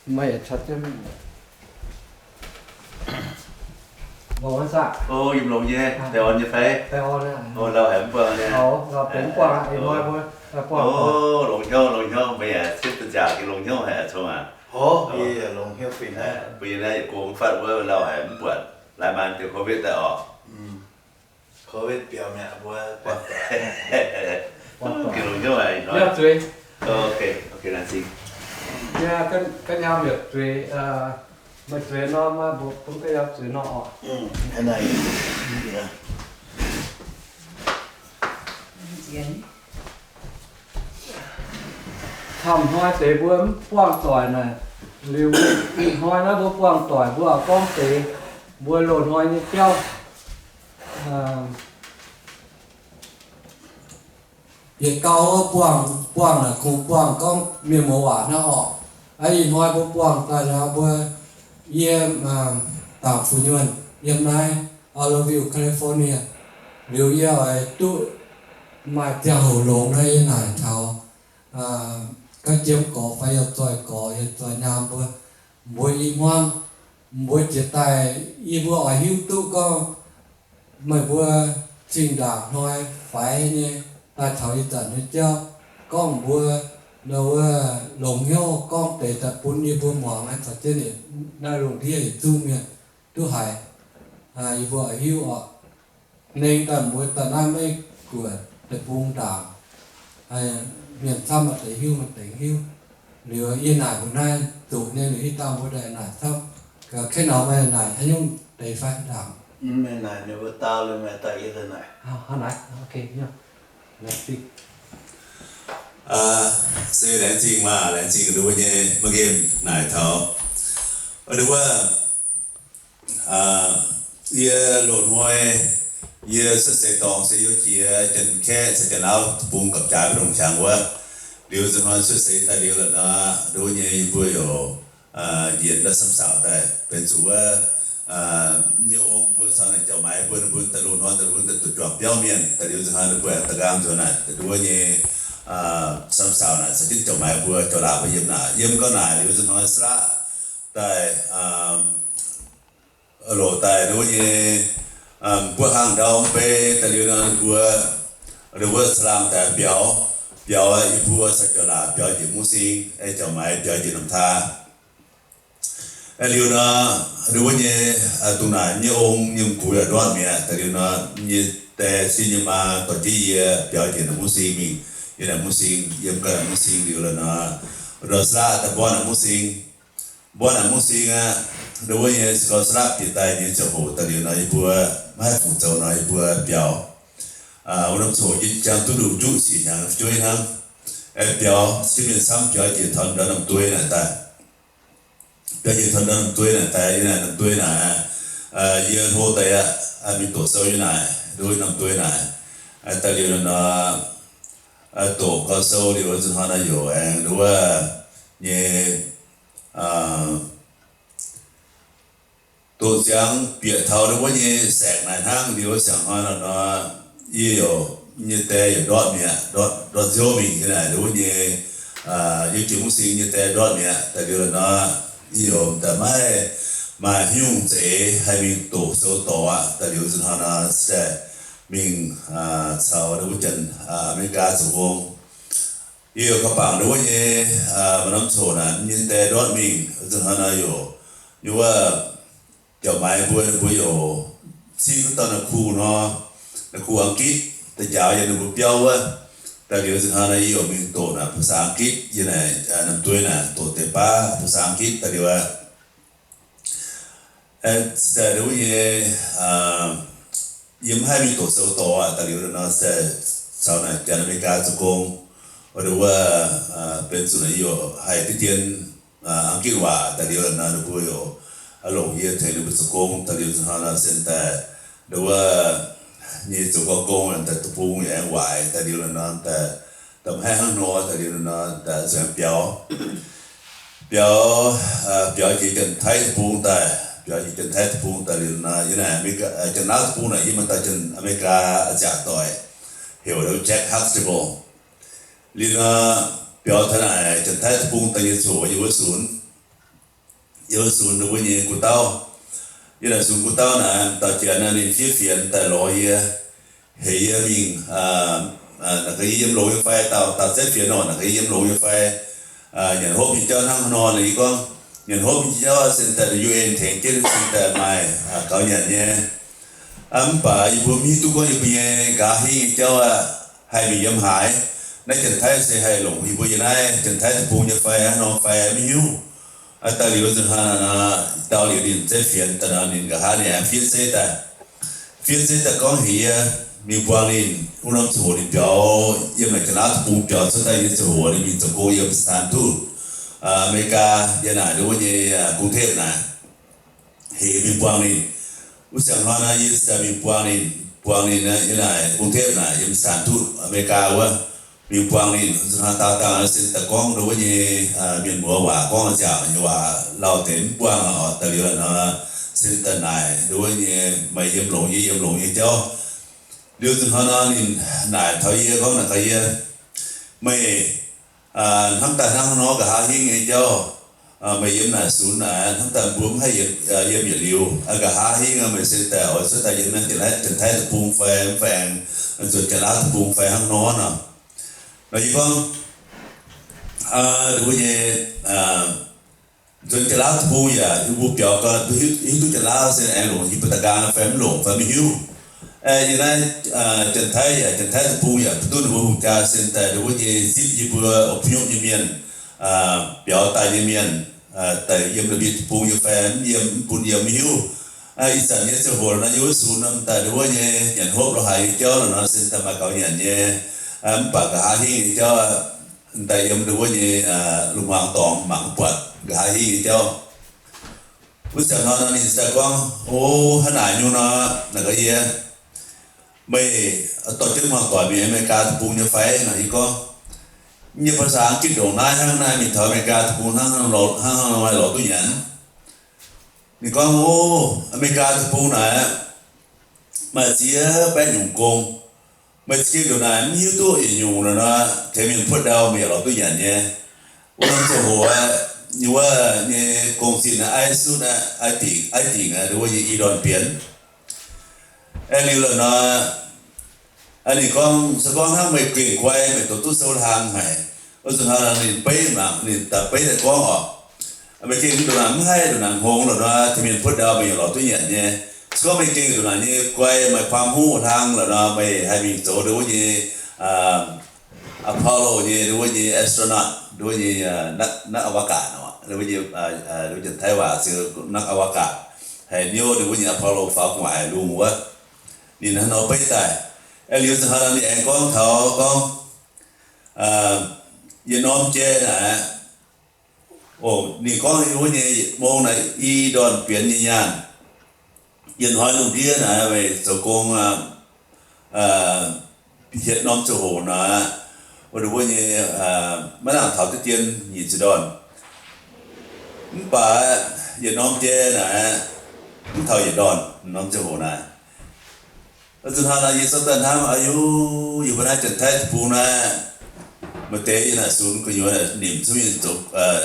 Meih caux jienv longx aqv. O, yiem longx nyei, baengh orn nyei fai? Baengh orn aqv. O, lauh haic mv buangh nyei. O, lauh benx mv buangh aqv, ih hnoi mbuo buangh. O, longx hnyouv, longx hnyouv, meih yaac ciev deix nziaauc, longx hnyouv haic, Cong aac. O, yie yaac longx hnyouv fih hnangv. Bun yie naaiv yietc gong fatv wuov lauh haic mv buatc, laaix maaih deix covid daaih orqc. Covid biaux mi'aqv, mbuo buangh doic. Gengh longx hnyouv aqv ih hnoi. Yie zueiz. O, ok, ok, laengz zingh. Yie ganh nyaam yietc zueiz, meih zueiz nor, maiv mbuo bun ganh nyaam zueiz nor orqc. Camv hnoi deix mbuo mv buangh doic naaic, liuz ih hnoi naaiv mbuo buangh doic, mbuo gorngv deix mbuo loz-hnoi nyei jauv. Yietc gau wuov buangh, buangh naaic kungx buangh gorngv mienh muoz waac hnangv orqc. Ih hnoi mbuo buangh daaih naaic mbuo yiem Dangc Fu Nyuonh, yiem naaiv Oroville, California. Liuz yie oix duqv maaih ziangh hoc longx naaiv yie naaic taux ga'jiem gorx fai yaac zoih gorx, yaac zoih nyaam mbuo, mbuo i hmuangv, mbuo jiex daaih yie mbuo oix hiuv duqv gorngv meih mbuo zinh ndaangc hnoi faix nyei daaih taux ih zanc nyei jauv, gorngv mbuo wuov longx hnyouv gorngv deix daaih bun yie mbuo muangx, caux jienv naaiv lungh ndiev yietc zungv mienh duqv haiz, yie mbuo oix hiuv orqc. Nengh daaih mbuo daaih naaiv maiv guoqv deic-bung ndaangc, mienh camv maaih deix hiuv maaih deix hiuv. Liuz yie naaic mbuo naaiv zuqc nyei, liuz hitv dangh mbuo daaih naaic camv. Kengx nor meih naaic haaix nyungc deix fai ndaangc? Meih naaic ninh mbuo dau liuz meih daaih yie daaih naaic. Se laengz zingh maah, laengz zingh nduov nyei maiv nqemh naaic taux. Nduov, yie loz-hnoi yie cuotv seix dorngx se youh jiex Janx-Kaeqv caux Janx-Lauv deic-bung gapv jaax mbu'ndongx qangx wuov. Liuz nzunc hnoi cuotv seix daaih liuz la'nor, nduov nyei yie mbuo youc njiec daaih Samv Saauc daaih benx zuqc wuov nyei ong mbuo caux naaic jauv-maix mbuo, ninh mbuo daaih loz-hnoi daaih mbuo daaih duqv juangc biauv mienh daaih liuz nzunc hnoi ninh mbuo aengx da'nqaang nzuonx naaic daaih nduov nyei Samv Saauc naaic caux jienv jauv-maix mbuo jauv-laaix mbuo yiem naaic. Yiem gau naaic liuz nzunc hnoi slaqv daaih loc daaih nduov nyei mbuo hangh ndau mv bei daaih liuz nor ninh mbuo, ninh mbuo caangh laangh daaih biaux, biaux yie mbuo caux jauv-laaix biaux njiec Mungv Sing, jauv-maix biaux njiec Norm Taa. Liuz nor, nduov nyei dongh naaic nyei ong nyei m'gux yaac ndortv mi'aqv. Daaih liuz nor, nyei die cin nyei maa dorh jienv yie biaux njiec naaic Mungv Sing mingh. Yiem naaic Mungv Sing, yiem gau naaic Mungv Sing liuz la'nor, ndortv slaqv daaih mborqv naaic Mungv Sing. Mborqv naaic Mungv Sing aqv, nduov nyei se gau slaqv bieqc daaih nyei ziangh hoc daaih liuz nor yie mbuo maiv haih fungc zoux nor yie mbuo biaux. Wuov norm ziangh hoc yie jangx duqv nduqc juqv siec hnyangx fu'jueiv hnangv. Biaux, cin mienh camv biaux njiec taux ndau Namh Duei naaic daaih. Biaux njiec taux ndau Namh Duei naaic daaih, yie naaic Namh Duei naaic, yie hlo daaih aqv, mingh doqc sou yie naaic, nduov Namh Duei naaic. Daaih liuz nor, doqc gau sou liuz nzunc hnoi naaic youc aengx nduov nyei doqc ziangx bieqc taux nduov nyei saengc naaic hnangv liuz, ziangh hnoi naaic nor, yie youc nyei die youc ndortv mi'aqv, ndortv, ndortv nziouv mingh. Yie naaic nduov nyei, yie jiex Mungv Sing nyei die ndortv mi'aqv. Daaih liuz nor, yie youc daaih maiv maaih haaix nyungc za'eix haih mingh doqc sou dorngx aqv. Daaih liuz nzunc hnoi nor, se daaih mingh caux wuov janx Aa^me^li^gaa zoux gong. Yie youc kaux bangc nduov nyei maaih norm ziangh hoc naaic nyei die ndortv mingh, nzunc hnoi nor youc nyei wuov jauv-maix mbuo, ninh mbuo youc cingv wuov dauh naaic kuh nor, naaic kuh Ang^gitv daaih njaaux yiem ninh mbuo biauv wuov. Daaih liuz nzunc hnoi nor yie youc mingh doqc naaic ภาษาอังกฤษ yiem naaic Namh Duei naaic, doqc deix baav ภาษาอังกฤษ daaih liuz aqv. Daaih nduov nyei, yie maiv haih mingh doqc sou dorngx aqv. Daaih liuz nor se caux naaic janx Aa^me^li^gaa zoux gong, wuov, benx zuqc naaic yie youc haih deix dien Ang^gitv waac. Daaih liuz nor ninh mbuo youc longc yie tengx ninh mbuo zoux gong. Daaih liuz nzunc hnoi nor se daaih nduov nyei zoux gau gong daaih deic-bung yaac aengx waaic. Daaih liuz nor daaih maiv haih hnangv nor, daaih liuz nor daaih zuqc aengx biaux. Biaux, biaux jiex Janx-Taiv deic-bung daaih, biaux jiex Janx-Taiv deic-bung daaih liuz nor, yie naaic Janx-Lauv deic-bung naaic yie maaih dauh janx Aa^me^li^gaa a'nziaauc doic, heuc Jack Huxtable. Liuz nor, biaux taux naaic Janx-Taiv deic-bung daaih nyei ziangh hoc yie wuov sunx, Yie sunx ninh mbuo nyei gu'dauv. Yie naaic sunx gu'dauv naaic, dauh janx naaic ninh fiev fienx daaih lorz yie, heuc yie mingh, naaic ga'yie yiem longx nyei fai, dauh dauh zeiv fienx nor, naaic ga'yie yiem longx nyei fai, nyanc hopv nyei jauv hnangv haaix nor. Naaic yie gorngv, nyanc hopv nyei jauv se daaih U N tengx jienv se daaih maaih gaux nyanc nyei. Mv baac yie mbuo mv hiuv duqv gorngv yie mbuo nyei nqa'haav hingv nyei jauv aqv, haih mingh yiem haaix. Naaiv Janx-Taiv se haih longc yie mbuo yiem naaiv Janx-Taiv deic-bung nyei fai hnangv nor fai mv hiuv. Daaih liuz nzunc hnoi nor, dau liuz ninh zeiv fienx daaih nor, ninh nqa'haav ninh aengx fiev zeiv daaih. Fiev zeiv daaih gorngv heuc yie mingh buangh ninh, wuov norm ziangh hoc ninh biaux yiem naaic Janx-Laauv deic-bung biaux cuotv daaih nyei ziangh hoc ninh mingh zoux gong yiem สถานทูต America yiem naaic ndon wuov nyei กรุงเทพ naaic. Heuc yie mingh buangh ninh. Wuov ziangh hnoi nor yie daaih mingh buangh ninh, buangh ninh yiem naaic กรุงเทพ naaic, yiem สถานทูต America wuov, mingh buangh ninh. Nzunc hnoi daauh dangh se daaih gorngv ndon wuov nyei mienh muoz waac, gorngv nziaauc nyei waac, lauh deix mv buangh oc. Daaih liuz nor, se daaih naaic ndon wuov nyei, meih yiem longx yie yiem longx nyei jauv. Liuz nzunc hnoi nor ninh naaic taux yie gorngv naaic gaax yie, meih hnamv daaih hnangv nor nqa'haav hingv nyei jauv, meih yiem naaic sunx naaic hnamv daaih mbuo mv haih yiem yietc liuz, nqa'haav hingv meih se daaih oix cuotv daaih yiem naaiv Janx-Taiv deic-bung fai mv baac nzuonx Janx-Laauv deic-bung fai hnangv nor nor. Nor yie gorngv, ndon wuov nyei, nzuonx Janx-Laauv deic-bung yaac yie mbuo biaux gau, hiuv duqv Janx-Laauv se aengx longc yie mbuo da'nqaang fai mv longc fai maiv hiuv. Yiem naaiv Janx-Taiv yaac Janx-Taiv deic-bung yaac mv duqv ninh mbuo hungh jaa se daaih ndon wuov nyei zipv yie mbuo oix buov nyopv nyei mienh, biaux daaih nyei mienh, daaih yiem la'bieiv deic-bung nyei fai mv yiem, mv bun yiem maiv hiuv. Ih zanc nyei ziangh hoc nor yie wuov sunx nor daaih ndon wuov nyei nyanc hopv lorz haaix nyei jauv nor se daaih maaih gaux nyanc nyei, mv baac nqa'haav hingv nyei jauv, daaih yiem ndon wuov nyei lungh hmuangx dorngx mangc buatc nqa'haav hingv nyei jauv. Wuov ziangx hnoi nor ninh daaih gorngv, O, hnangv naaic nyungc nor, naaic gaax yie, meih dorh jienv muangx doic mingh America deic-bung nyei fai? Naaic yie gorngv, Yie nyei ภาษาอังกฤษ ndongc naaiv hnangv, naaiv mingh taux America deic-bung hnangv, hnangv nor maaih lorz duqv nyanc? Ninh gorngv, O, America deic-bung naaic maaih ziex baeqv nyungc gong. Meih za'gengh ndongc naaic mv hiuv duqv yietc nyungc nor, tengx mienh puotv ndau meih yaac lorz duqv nyanc nyei. Wuov norm ziangh hoc aqv, yie wuov nyei gong-zinh naaiv aiv sutv aqv, aiv dingc, aiv dingc aqv, ndon wuov nyei i ndorn bienx. Aeqv, liuz lorqc nor, ninh gorngv, Se gorngv hnangv meih gengh guai, meih doqc duqv sou hlang haic. Wuov nzunc hnoi ninh beiv mangc, ninh daaih beiv daaih gorngv oc, Meih gengh ndongc naaic mv haih ndongc naaic hngongx lorqc nor, tengx mienh puotv ndau meih yaac lorz duqv nyanc nyei. Se gorngv meih gengh ndongc naaic nyei guai, maaih kuaam huv hlang lorqc nor, meih haih mingh zoux ndon wuov nyei Apollo nyei ndon wuov nyei astronaut, ndon wuov nyei นักอวกาศ nor, ndon wuov nyei, ndon Janx-Taiv waac se นักอวกาศ, haiz niouv ndon wuov nyei Apollo faaux gu'nguaaic lungh wuov. Ninh hnangv nor beiv daaih. Aeqv, liuz nzunc hnoi ninh aengx gorngv taux gorngv, yietc norm jai naaic, o, ninh gorngv wuov nyei mong naaic i ndorn bienx nyei nyaanh. Yietc hnoi lungh ndiev naaic meih zoux gong hietc norm ziangh hoc naaic, wuov ndon wuov nyei, maiv nangc taux duqv dien nyic ziepc ndorn. Mv baac yietc norm jai naaic, mv taux yietc ndorn norm ziangh hoc naaic. Wuov nzunc hnoi naaic yie zorqv daaih hnamv, Aa yu, yie mbuo naaiv Janx-Taiv deic-bung naaiv, maaih deix yie naaic sunx gu'nyuoz nimc zungv mingh zoux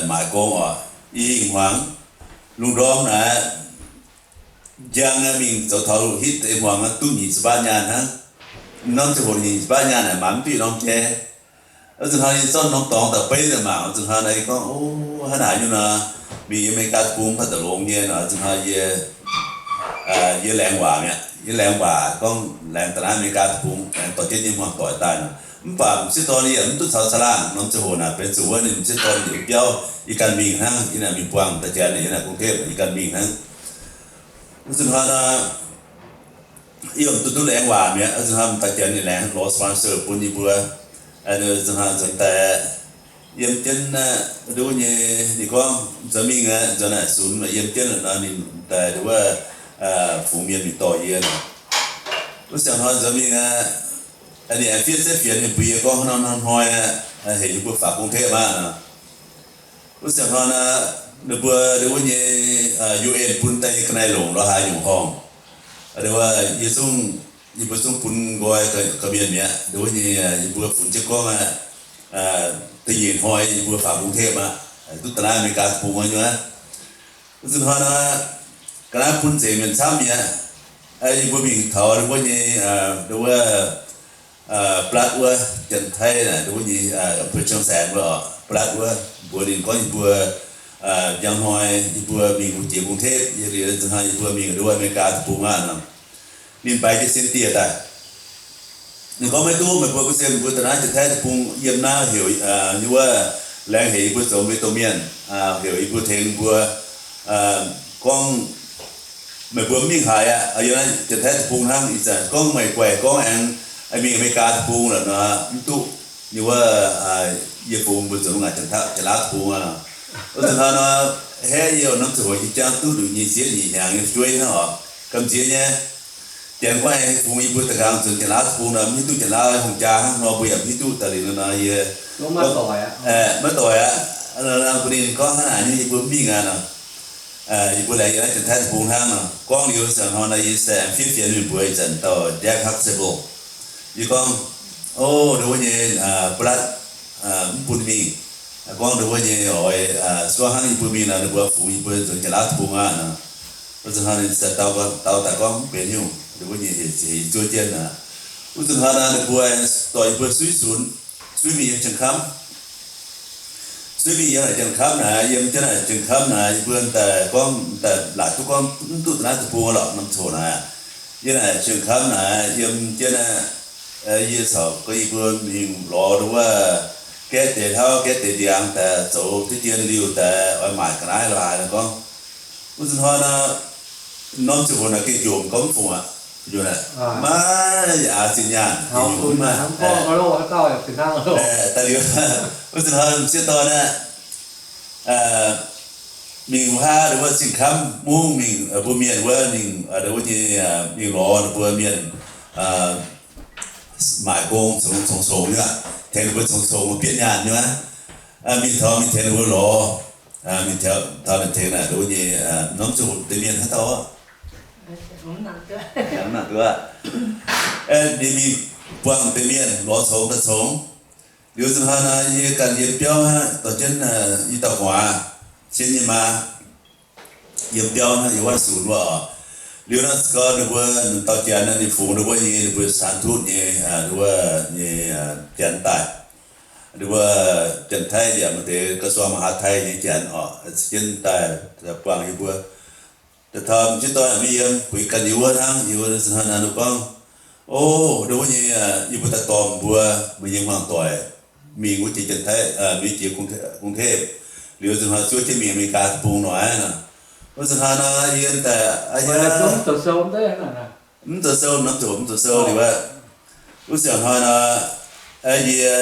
maaiz gong oc. I hingh hmuangx, lungh ndorm naaic, njang mingh zoux taux hitv deix hmuangx duqv nyic ziepc baav nyaanh hnangv. Norm ziangh hoc nyic ziepc baav nyaanh naaic maanc mv duqv norm jai. Wuov nzunc hnoi yie zorqv norm dorngx daaih beiv daaih mangc, wuov nzunc hnoi naaic yie gorngv, O, hnangv naaic nyungc nor, mingh yiem America deic-bung mv baac daaih longx nyei nor. Wuov nzunc hnoi yie, yie laengz waac mi'aqv. Yie laengz waac gorngv laengz daaih naaiv America deic-bung, laengz dorh jienv nyei hmuangx doic daaih nor. Mv baac m'sieqv dorn yie yaac mv duqv caux caangh laangh. Norm ziangh hoc naaic benx zuqc wuov ninh m'sieqv dorn yietc biauv yie ganh mingh hnangv. Yie naaic mingh buangh da'jangv, yie naaic gong-tepv yie ganh mingh hnangv. Wuov nzunc hnoi nor, yie yaac mv duqv duqv laengz waac mi'aqv. Wuov nzunc hnoi m'daaih janx ninh laengz lorz sponsor bun yie mbuo. Wuov nzunc hnoi nzuonx daaih yiem jienv, wuov nyei, ninh gorngv nzuonx mingh aqv, nzuonx naaic sunx yiem jienv nor, ninh daaih wuov, fungx mienh mingh dorh yie nor. Wuov siang hnoi nzuonx mingh aqv, ninh aengx fiev zeiv fienx mingh bun yie gorngv hnangv nor hnoi aqv, heuc yie mbuo faaux gong-tepv aqv nor. Wuov siang hnoi nor, ninh mbuo wuov nyei, U N bun daaih nyei ga'naaiv-longc lorz haaix nyungc horngh, yie zungv, yie mbuo zungv bun nqoi ga'mienh mi'aqv. Wuov nyei yie mbuo funx jienv gorngv aqv, da'nyeic hnoi yie mbuo faaux gong-tepv aqv, duqv daaih naaiv America deic-bung nyei aqv. Wuov zanc hnoi nor, ga'naaiv bun nzengc mienh camv mi'aqv. Yie mbuo mingh taux wuov nyei, wuov, Blatv wuov, Janx-Taiv naaic, wuov nyei, Janx-Saeng wuov oc, Blatv wuov, mbuox ninh gorngv yie mbuo, njang hnoi yie mbuo mingh wuov jiex gong-tepv, yie liuz zanc hnoi yie mbuo mingh wuov America deic-bung aqv nor. Ninh baix jienv sien dieh daaih. Ninh gorngv, maiv duqv, meih mbuo gunv se mbuo da'naaiv Janx-Taiv deic-bung yiem naaiv heuc, nyei wuov, laengz heuc yie mbuo zoux mbuo nyei domh mienh, heuc yie mbuo tengx mbuo, gorngv meih mbuo mv mingh haaix aqv, yiem naaiv Janx-Taiv deic-bung hnangv. Ih zanc gorngv meih guaih gorngv aengx mingh America deic-bung lorqc nor, mv duqv, nyei wuov, yie fungx mbuo zoux ngaanc Janx-Taiv, Janx-Laauv deic-bung aqv. Wuov zanc hnoi nor, haeqv yie norm ziangh hoc jiex jangv duqv nduqc nyic ziepc nyeic hnyangx nyei fu'jueiv hnangv oc, gamh nziex nyei. Janx gorngv aengx fungx yie mbuo da'nqaang nzuonx Janx-Laauv deic-bung nor, mv hiuv duqv Janx-Laauv hungh jaa hnangv nor, mbuo yaac mv hiuv duqv daaih liuz nor, yie maiv doic aqv. Maiv doic aqv. Bun ninh gorngv hnangv naaic nyei, yie mbuo mv mingh aqv nor. Yie mbuo laengz yiem naaiv Janx-Taiv deic-bung hnangv nor. Gorngv liuz zanc hnoi nor, yie se aengx fiev fienx mingh mbuox ih zanc dauh Jack Huxtable. Yie gorngv, o, ndo wuov nyei, Blatv, mv bun mingh. Gorngv ndo wuov nyei oix, se gorngv hnangv yie mbuo mingh nor, ninh mbuo fungx yie mbuo nzuonx Janx-Laauv deic-bung aqv nor. Wuov zanc hnoi ninh se dau, dau daaih gorngv mv benx nyungc, ndo wuov nyei heuc yie zuov jienv aqv. Wuov zanc hnoi nor ninh mbuo dorh yie mbuo suiv sunx, suiv mingh yiem Janx-Kamv. Suiv mingh yiem naaic Janx-Kamv naaic, yiem jienv naaic Janx-Kamv naaic, yie mbuo daaih gorngv daaih laaic duqv gorngv mv duqv da'naaiv deic-bung lorqc, norm ziangh hoc naaic. Yiem naaic Janx-Kamv naaic yiem jienv naaic, yie caux gorngv yie mbuo mingh lorz ndo wuov gaeqv deix hlauv gaeqv deix ndiangx daaih zoux diqv dien liuh daaih oix maaic ga'naaiv lorqc haaix nor gorngv. Wuov zanc hnoi nor, norm ziangh hoc naaic gengh jomc gorngv mv fungc aqv. Maiv aax zinh nyaanh, daaih liuz, wuov zanc hnoi m'sieqv dorn aeqv, mingh wuov haav ndo wuov Zingh Kamv mungv mingh, mbuo mienh wuov mingh, ndo wuov nyei, mingh lorz ninh mbuo mienh maaic gong congx congx nyei, tengx ninh mbuo congx congx bietv nyaanh nyei. Mingh taux mingh tengx ninh mbuo lorz, mingh taux ninh tengx naaic ndo wuov nyei, norm ziangh hoc deix mienh haaix dauh aqv? Ninh mingh buangh deix mienh lorz congx daaih congx. Liuz zanc hnoi nor, yie ganh yiem biauv hnangv, dorh jienv i dauh gu'nguaaz, sienv nyei maa, yiem biauv hnangv, yiem wuov sunx wuov oc. Liuz nor se gorngv ninh mbuo dauh janx nor, ninh fungx ndo wuov nyei, ninh mbuo Saan Tutv nyei, ndo wuov nyei, janx daaih. Ndo wuov Janx-Taiv yaac maaih deix กระทรวงมหาดไทย nyei janx oc, se jienv daaih buangh yie mbuo. Da'taux m'sieqv dorn yaac maiv yiem, buix ganh yie wuov hnangv. Yie wuov zanc hnoi nor ninh gorngv, o, ndo wuov nyei, yie mbuo daaih dorh mbuo, meih nyei hmuangv doic, mingh wuov jiex Janx-Taiv, mingh jiex กรุงเทพ, liuz zanc hnoi zuov jienv mingh อเมริกา deic-bung noic nor. Wuov zanc hnoi nor yie daaih, mv zoux sou norm ziangh hoc mv zoux sou liuz aqv. Wuov zanc hnoi nor, yie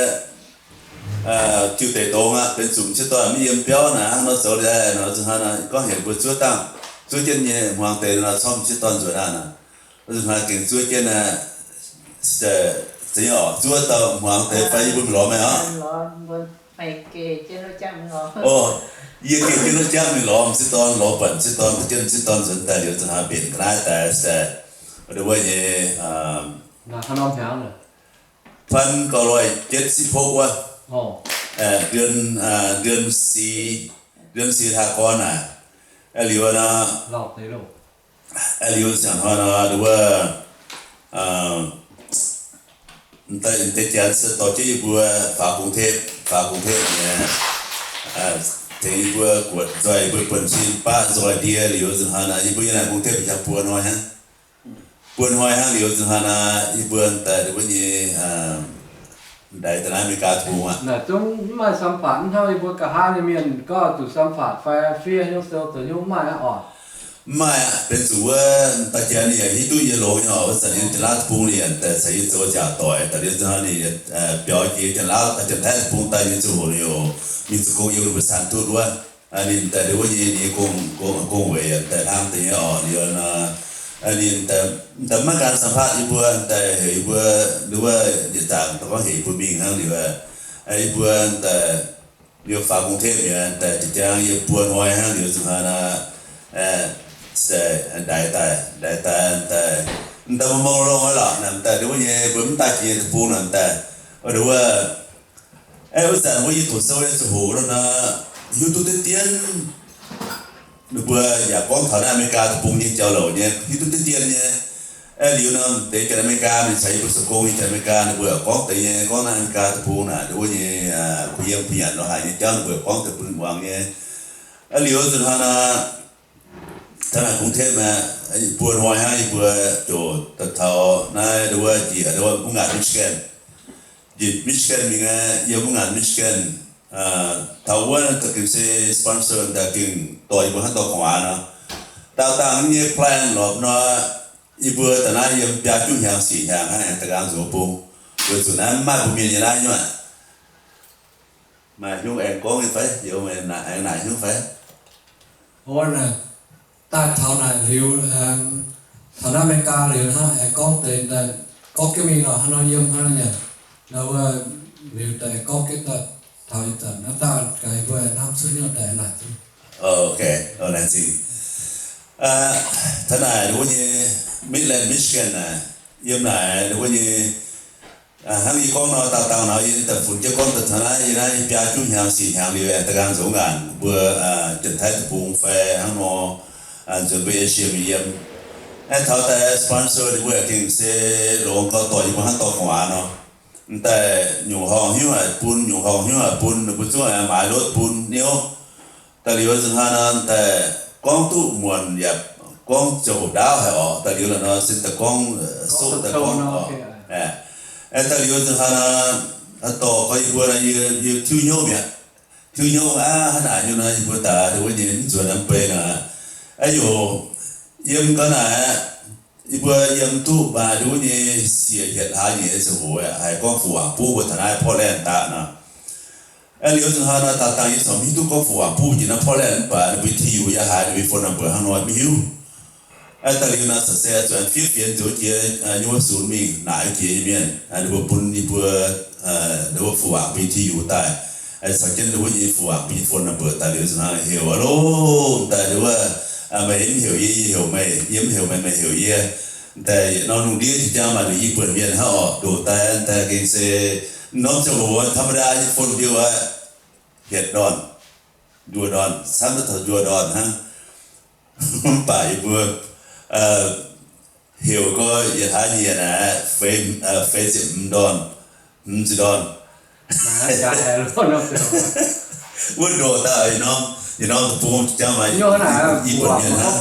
jiu deic dongz aqv, benx zuqc m'sieqv dorn maiv yiem biauv naaic hnangv nor zoux daaih nor, wuov zanc hnoi nor gorngv heuc mbuo zuov dangh, zuov jienv nyei hmuangx deix nor corc m'sieqv dorn nzuonx aqv nor. Wuov zanc hnoi gengh zuov jienv aqv, zuov dauh hmuangx deix fai yie mbuo mingh lorz meih oc. O, yie gengh jienv wuov jangv mingh lorz m'sieqv dorn, lorz buatc m'sieqv dorn, jienv m'sieqv dorn nzuonx daaih liuz zanc hnoi mbenc ga'naaiv daaih se, ndo wuov nyei, พันเก้าร้อยเจ็ดสิบหก wuov, เดือนสี่ เดือนสี่ ทากร naaic, liuz nor, liuz zanc hnoi nor, ndo wuov, deix janx se dorh jienv yie mbuo faaux กรุงเทพ, faaux กรุงเทพ nyei, tengx yie mbuo guotc nzoih, yie mbuo buonv-sin baqv nzoih ndie liuz zanc hnoi nor, yie mbuo yiem naaic กรุงเทพ jangx buo hnoi hnangv. Buo hnoi hnangv liuz zanc hnoi nor, yie mbuo daaih ndo wuov nyei, ndaix daaih naaiv America deic-bung aqv. Naaic zungv mv maaih สัมภาษณ์ hnangv yie mbuo nqa'haav nyei mienh gorngv zuqc สัมภาษณ์ fai fiev hnyouv sou zoux hnyouv, mv maaih aqv. Mv maaih aqv. Benx zuqc wuov dauh janx ninh yaac hiuv duqv yie longx nyei oc. Wuov zanc yiem Janx-Lauv deic-bung ninh yaac daaih caux yie zoux jaax doic, daaih liuz zanc hnoi ninh biaux jiex Janx-Lauv, Janx-Taiv deic-bung daaih nyei ziangh hoc ninh yaac mingh zuqc gong yiem wuov Saan Tutv wuov. Ninh daaih ndo wuov nyei, ninh gong, gong weic daaih hnangv deix nyei oc. Liuz nor, ninh daaih maiv gan สัมภาษณ์ yie mbuo, daaih heuc yie mbuo, ndo wuov yietc zaangc daaih gorngv heuc yie mbuo mingh hnangv liuz, yie mbuo daaih liuz faaux กรุงเทพ mi'aqv, daaih jiex jangv yiem buo hnoi hnangv liuz zanc hnoi nor, se ndaix daaih, ndaix daaih, daaih mv daaih mv mong longx aqv lorqc. Naaic daaih ndo wuov nyei mbuo mv daaih jiex deic-bung naaic daaih, ndo wuov, aeqv, wuov zanc wuov yie doqc sou nyei ziangh hoc nor, hiuv duqv diqv dienv ninh mbuo yaac gorngv taux naaiv America deic-bung nyei jauv-louc nyei, hiuv duqv diqv dien nyei. Aeqv, liuz nor deix Janx-America mingh caux yie mbuo zoux gong nyei Janx-America ninh mbuo yaac gorngv deix nyei, gorngv naaiv America deic-bung naaic, nduov nyei, kuh yiem kuh nyanc lorz haic nyei jauv ninh mbuo yaac gorngv deix bun muangx nyei. Aeqv, liuz nzunc hnoi nor, taux naaic กรุงเทพ aqv, buo hnoi hnangv yie mbuo ziouc daaih taux naaiv nduov njiec nduov mbuo ngaanc Michigan. Njiec Michigan mingh aqv, yiem mbuo ngaanc Michigan. Taux wuov da'gengh se sponsor daaih gengh dorh yie mbuo hnangv dorh gu'nguaaz nor. Daauh dangh nyei plan lorqc nor, yie mbuo daaih naaiv yiem biaa juqv hnyangx siec hnyangx hnangv aengx da'nqaang nzuonx bung. Weic zuqc naaiv mv maaih mbuo mienh nyei naaiv nyungc aqv. Maaih hnyouv aengx gorngv nyei fai? Yie aengx naaic hnyouv fai? Daaih taux naaic liuz, taux naaiv America liuz hnangv aengx gorngv deix daaih, gorngv jienv mingh lorqc, hnangv nor yiem hnangv nor nyanc. Nor wuov liuz daaih gorngv jienv daaih taux ih zanc naaiv daaih gaax yie mbuo hnamv cuotv hnyouv daaih naaic. Ok, laengz zingh. Taux naaic wuov nyei Midland, Michigan naaic, yiem naaic wuov nyei Hnangv yie gorngv nor, daauh dangh nor yie daaih funx jienv gorngv daaih taux naaiv, yie naaiv biaa juqv hnyangx siec hnyangx liuz, da'nqaang nzuonx ngaanc mbuo Janx-Taiv deic-bung fai hnangv nor, nzuonx mbuo Asia mingh yiem. Aeqv, taux daaih sponsor ninh mbuo yaac gengh se longx gau dorh yie mbuo hnangv dorh gu'nguaaz nor. M'daaih nyungc horngh hnyouv haic bun, nyungc horngh hnyouv haic bun, ninh mbuo zungv maaiz รถ bun niouv. Daaih liuz nzunc hnoi nor, m'daaih gorngv duqv muonc yaac gorngv ziouc hoc ndaauv haic orqc. Daaih liuz la'nor se daaih gorngv soqv daaih gorngv orqc. Aeqv, daaih liuz nzunc hnoi nor, dorh gorngv yie mbuo nor, yie tiuv hnyouv mi'aqv. Tiuv hnyouv aqv, hnangv naaic nyei nor, yie mbuo daaih wuov nyei mv nzuonx norm bei nor. Aeqv, yiem gau naaic aqv, yie mbuo yiem duqv maaih nduov nyei siec hietc hlaax nyeic ziangh hoc haiz gorngv fu-wangc buv mbuo taux naaiv Portland daaih nor. Aeqv, liuz nzunc hnoi nor, daauh dangh yie corc mv hiuv duqv gorngv fu-wangc buv jiex naaiv Portland mv baac ninh mbuo T U yaac haiz ninh mbuo phone number hnangv nor mv hiuv. Aeqv, daaih liuz nor, se zuqc fiev fienx nzuonx jiex nyei wuov sunx mingh naaic jiex nyei mienh, ninh mbuo bun yie mbuo wuov fu-wangc mbuo T U daaih, caux jienv wuov nyei fu-wangc mbuo nyei phone number daaih liuz nzunc hnoi heuc aqv loh, daaih wuov, meih mv heuc yie, yie heuc meih, yie mv heuc meih, meih heuc yie. Daaih yietc norm lungh ndiev jiex jangv maaih nduqc i buonc mienh hnangv orqc, ndoqc daaih, daaih gengh se norm ziangh hoc ธรรมดา nyei phone bill aqv, hietc ndorn, njuov ndorn, camv taux njuov ndorn hnangv. Mv baac yie mbuo heuc gau yietc hlaax nyeic naaic, feix ziepc hmz ndorn, hmz ziepc ndorn. Wuov ndoqc daaih yietc norm, yietc norm deic-bung jangv maaih i buonc mienh hnangv.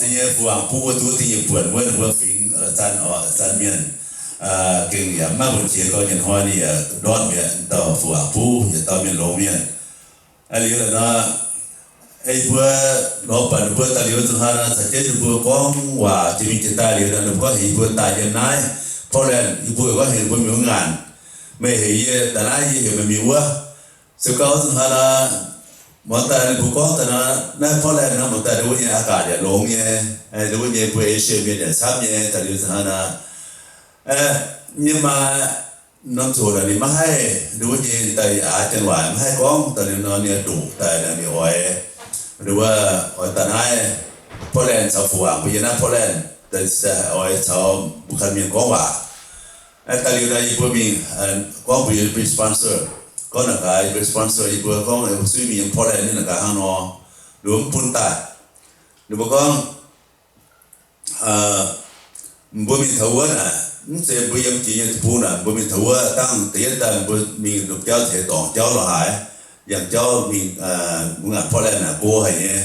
Zinh nyei fu-wangc buv wuov duqv da'nyeic buonc wuov, ninh mbuo fingx zanc oc, zanc mienh gengh yaac mv maaih mbu'ziex gau, nyanc hnoi ninh yaac ndortv mi'aqv, dauh fu-wangc buv yietc dauh mienh longx mienh. Liuz nor, yie mbuo lorz buatc ninh mbuo daaih liuz nzunc hnoi nor, caux jienv ninh mbuo gorngv waac jiex mingh jiex daaih liuz nor, ninh mbuo gorngv heuc yie mbuo daaih yiem naaiv Portland, yie mbuo gorngv heuc ninh mbuo mingh wuov ngaanc. Meih heuc yie daaih naaiv, yie heuc meih mingh wuov. Se gorngv nzunc hnoi nor, muangx daaih ninh mbuo gorngv daaih nor, naaiv Portland nor, muangx daaih nduov nyei อากาศ yaac longx nyei, nduov nyei mbuo Asia mienh yaac camv nyei, daaih liuz nzunc hnoi nor, nyei maa norm zoqc naaic ninh maiv haih nduov nyei, daaih aav janx-waaic maiv haih gorngv, daaih liuz nor ninh ndoqc daaih ninh oix, nduov, oix daaih naaiv Portland caux fu-wangc mbuo yiem naaiv Portland, daaih oix caux mbuo ganh mienh gorngv waac. Daaih liuz nor yie mbuo mingh gorngv mbuox yie mbuo sponsor, gorngv naaic gaax yie mbuo sponsor, yie mbuo gorngv suiv mingh yiem Portland naaic gaax hnangv nor, nduov mv bun daaih. Ninh mbuo gorngv, mbuo mingh taux wuov naaic, mv zeiz mbuo yiem jiex nyei deic-bung naaic, mbuo mingh taux wuov dangh da'yietv daaih mbuo mingh lomh jauv za'gengh dorngc jauv lorqc haaix, yangh jauv mingh, mbuo ngaanc Portland naaic go haic nyei,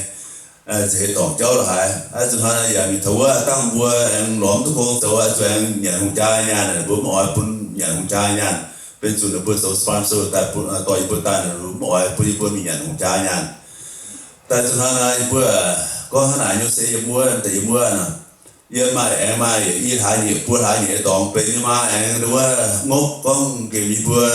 za'gengh dorngc jauv lorqc haaix. Aa, zuqc hnoi yaac mingh taux wuov dangh mbuo aengx lorz mv duqv gong zoux, zuqc aengx nyanc hungh jaa nyaanh, mbuo mv oix bun nyanc hungh jaa nyaanh. Benx zuqc ninh mbuo zoux sponsor daaih bun, dorh yie mbuo daaih, mv oix bun yie mbuo mingh nyanc hungh jaa nyaanh. Daaih zuqc hnoi nor yie mbuo gorngv hnangv naaic nyei se yiem wuov, daaih yiem wuov nor, yie maaih aengx maaih i hlaax nyeic buo hlaax nyeic dorngx benx nyei maa aengx nduov ngopv gorngv nqemh yie mbuo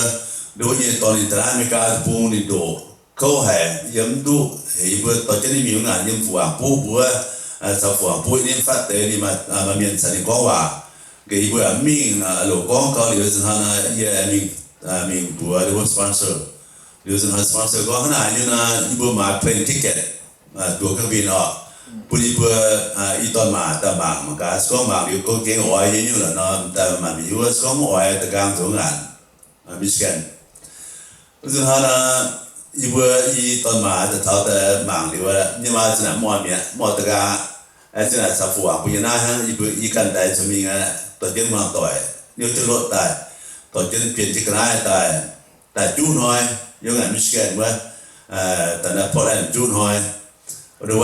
nduov nyei dorn ninh daaih naaiv America deic-bung ninh ndoqc kouv haic, yiem mv duqv heuc yie mbuo dorh jienv ninh mingh wuov ngaanc yiem fu-wangc buv mbuo, caux fu-wangc buv ninh fatv deix ninh maaih mienh caux ninh gorngv waac. Nqemh yie mbuo mv mingh, loc gorngv gau liuz nzunc hnoi nor yie aengx mingh, mingh mbuox liuz wuov sponsor. Liuz nzunc hnoi sponsor gorngv hnangv naaic nyei nor, yie mbuo maaiz plane ticket, duoc เครื่องบิน orqc, bun yie mbuo i dorn maac daaih mangc mangc gaax. Se gorngv mangc liuz gorngv gengh oix nyei nyungc lorqc nor, daaih maanc mingh wuov. Se gorngv mv oix, da'nqaang nzuonx ngaanc Michigan. Wuov zanc hnoi naaic, yie mbuo i dorn-maac daaih taux daaih mangc liuz, ninh maa zinh naaic mv oix mi'aqv, mv oix da'nqaang aqv. Zinh naaic caux fu-wangc bun yie naaiv hnangv, yie mbuo i ganh daix zuqc mingh aqv, dorh jienv muangx doic, niouv jienv lotv daaih, dorh jienv bienh jienv ga'naaiv daaih, daaih juqv hnoi, yiem ngaanc Michigan wuov, daaih naaiv Portland juqv hnoi. Wuov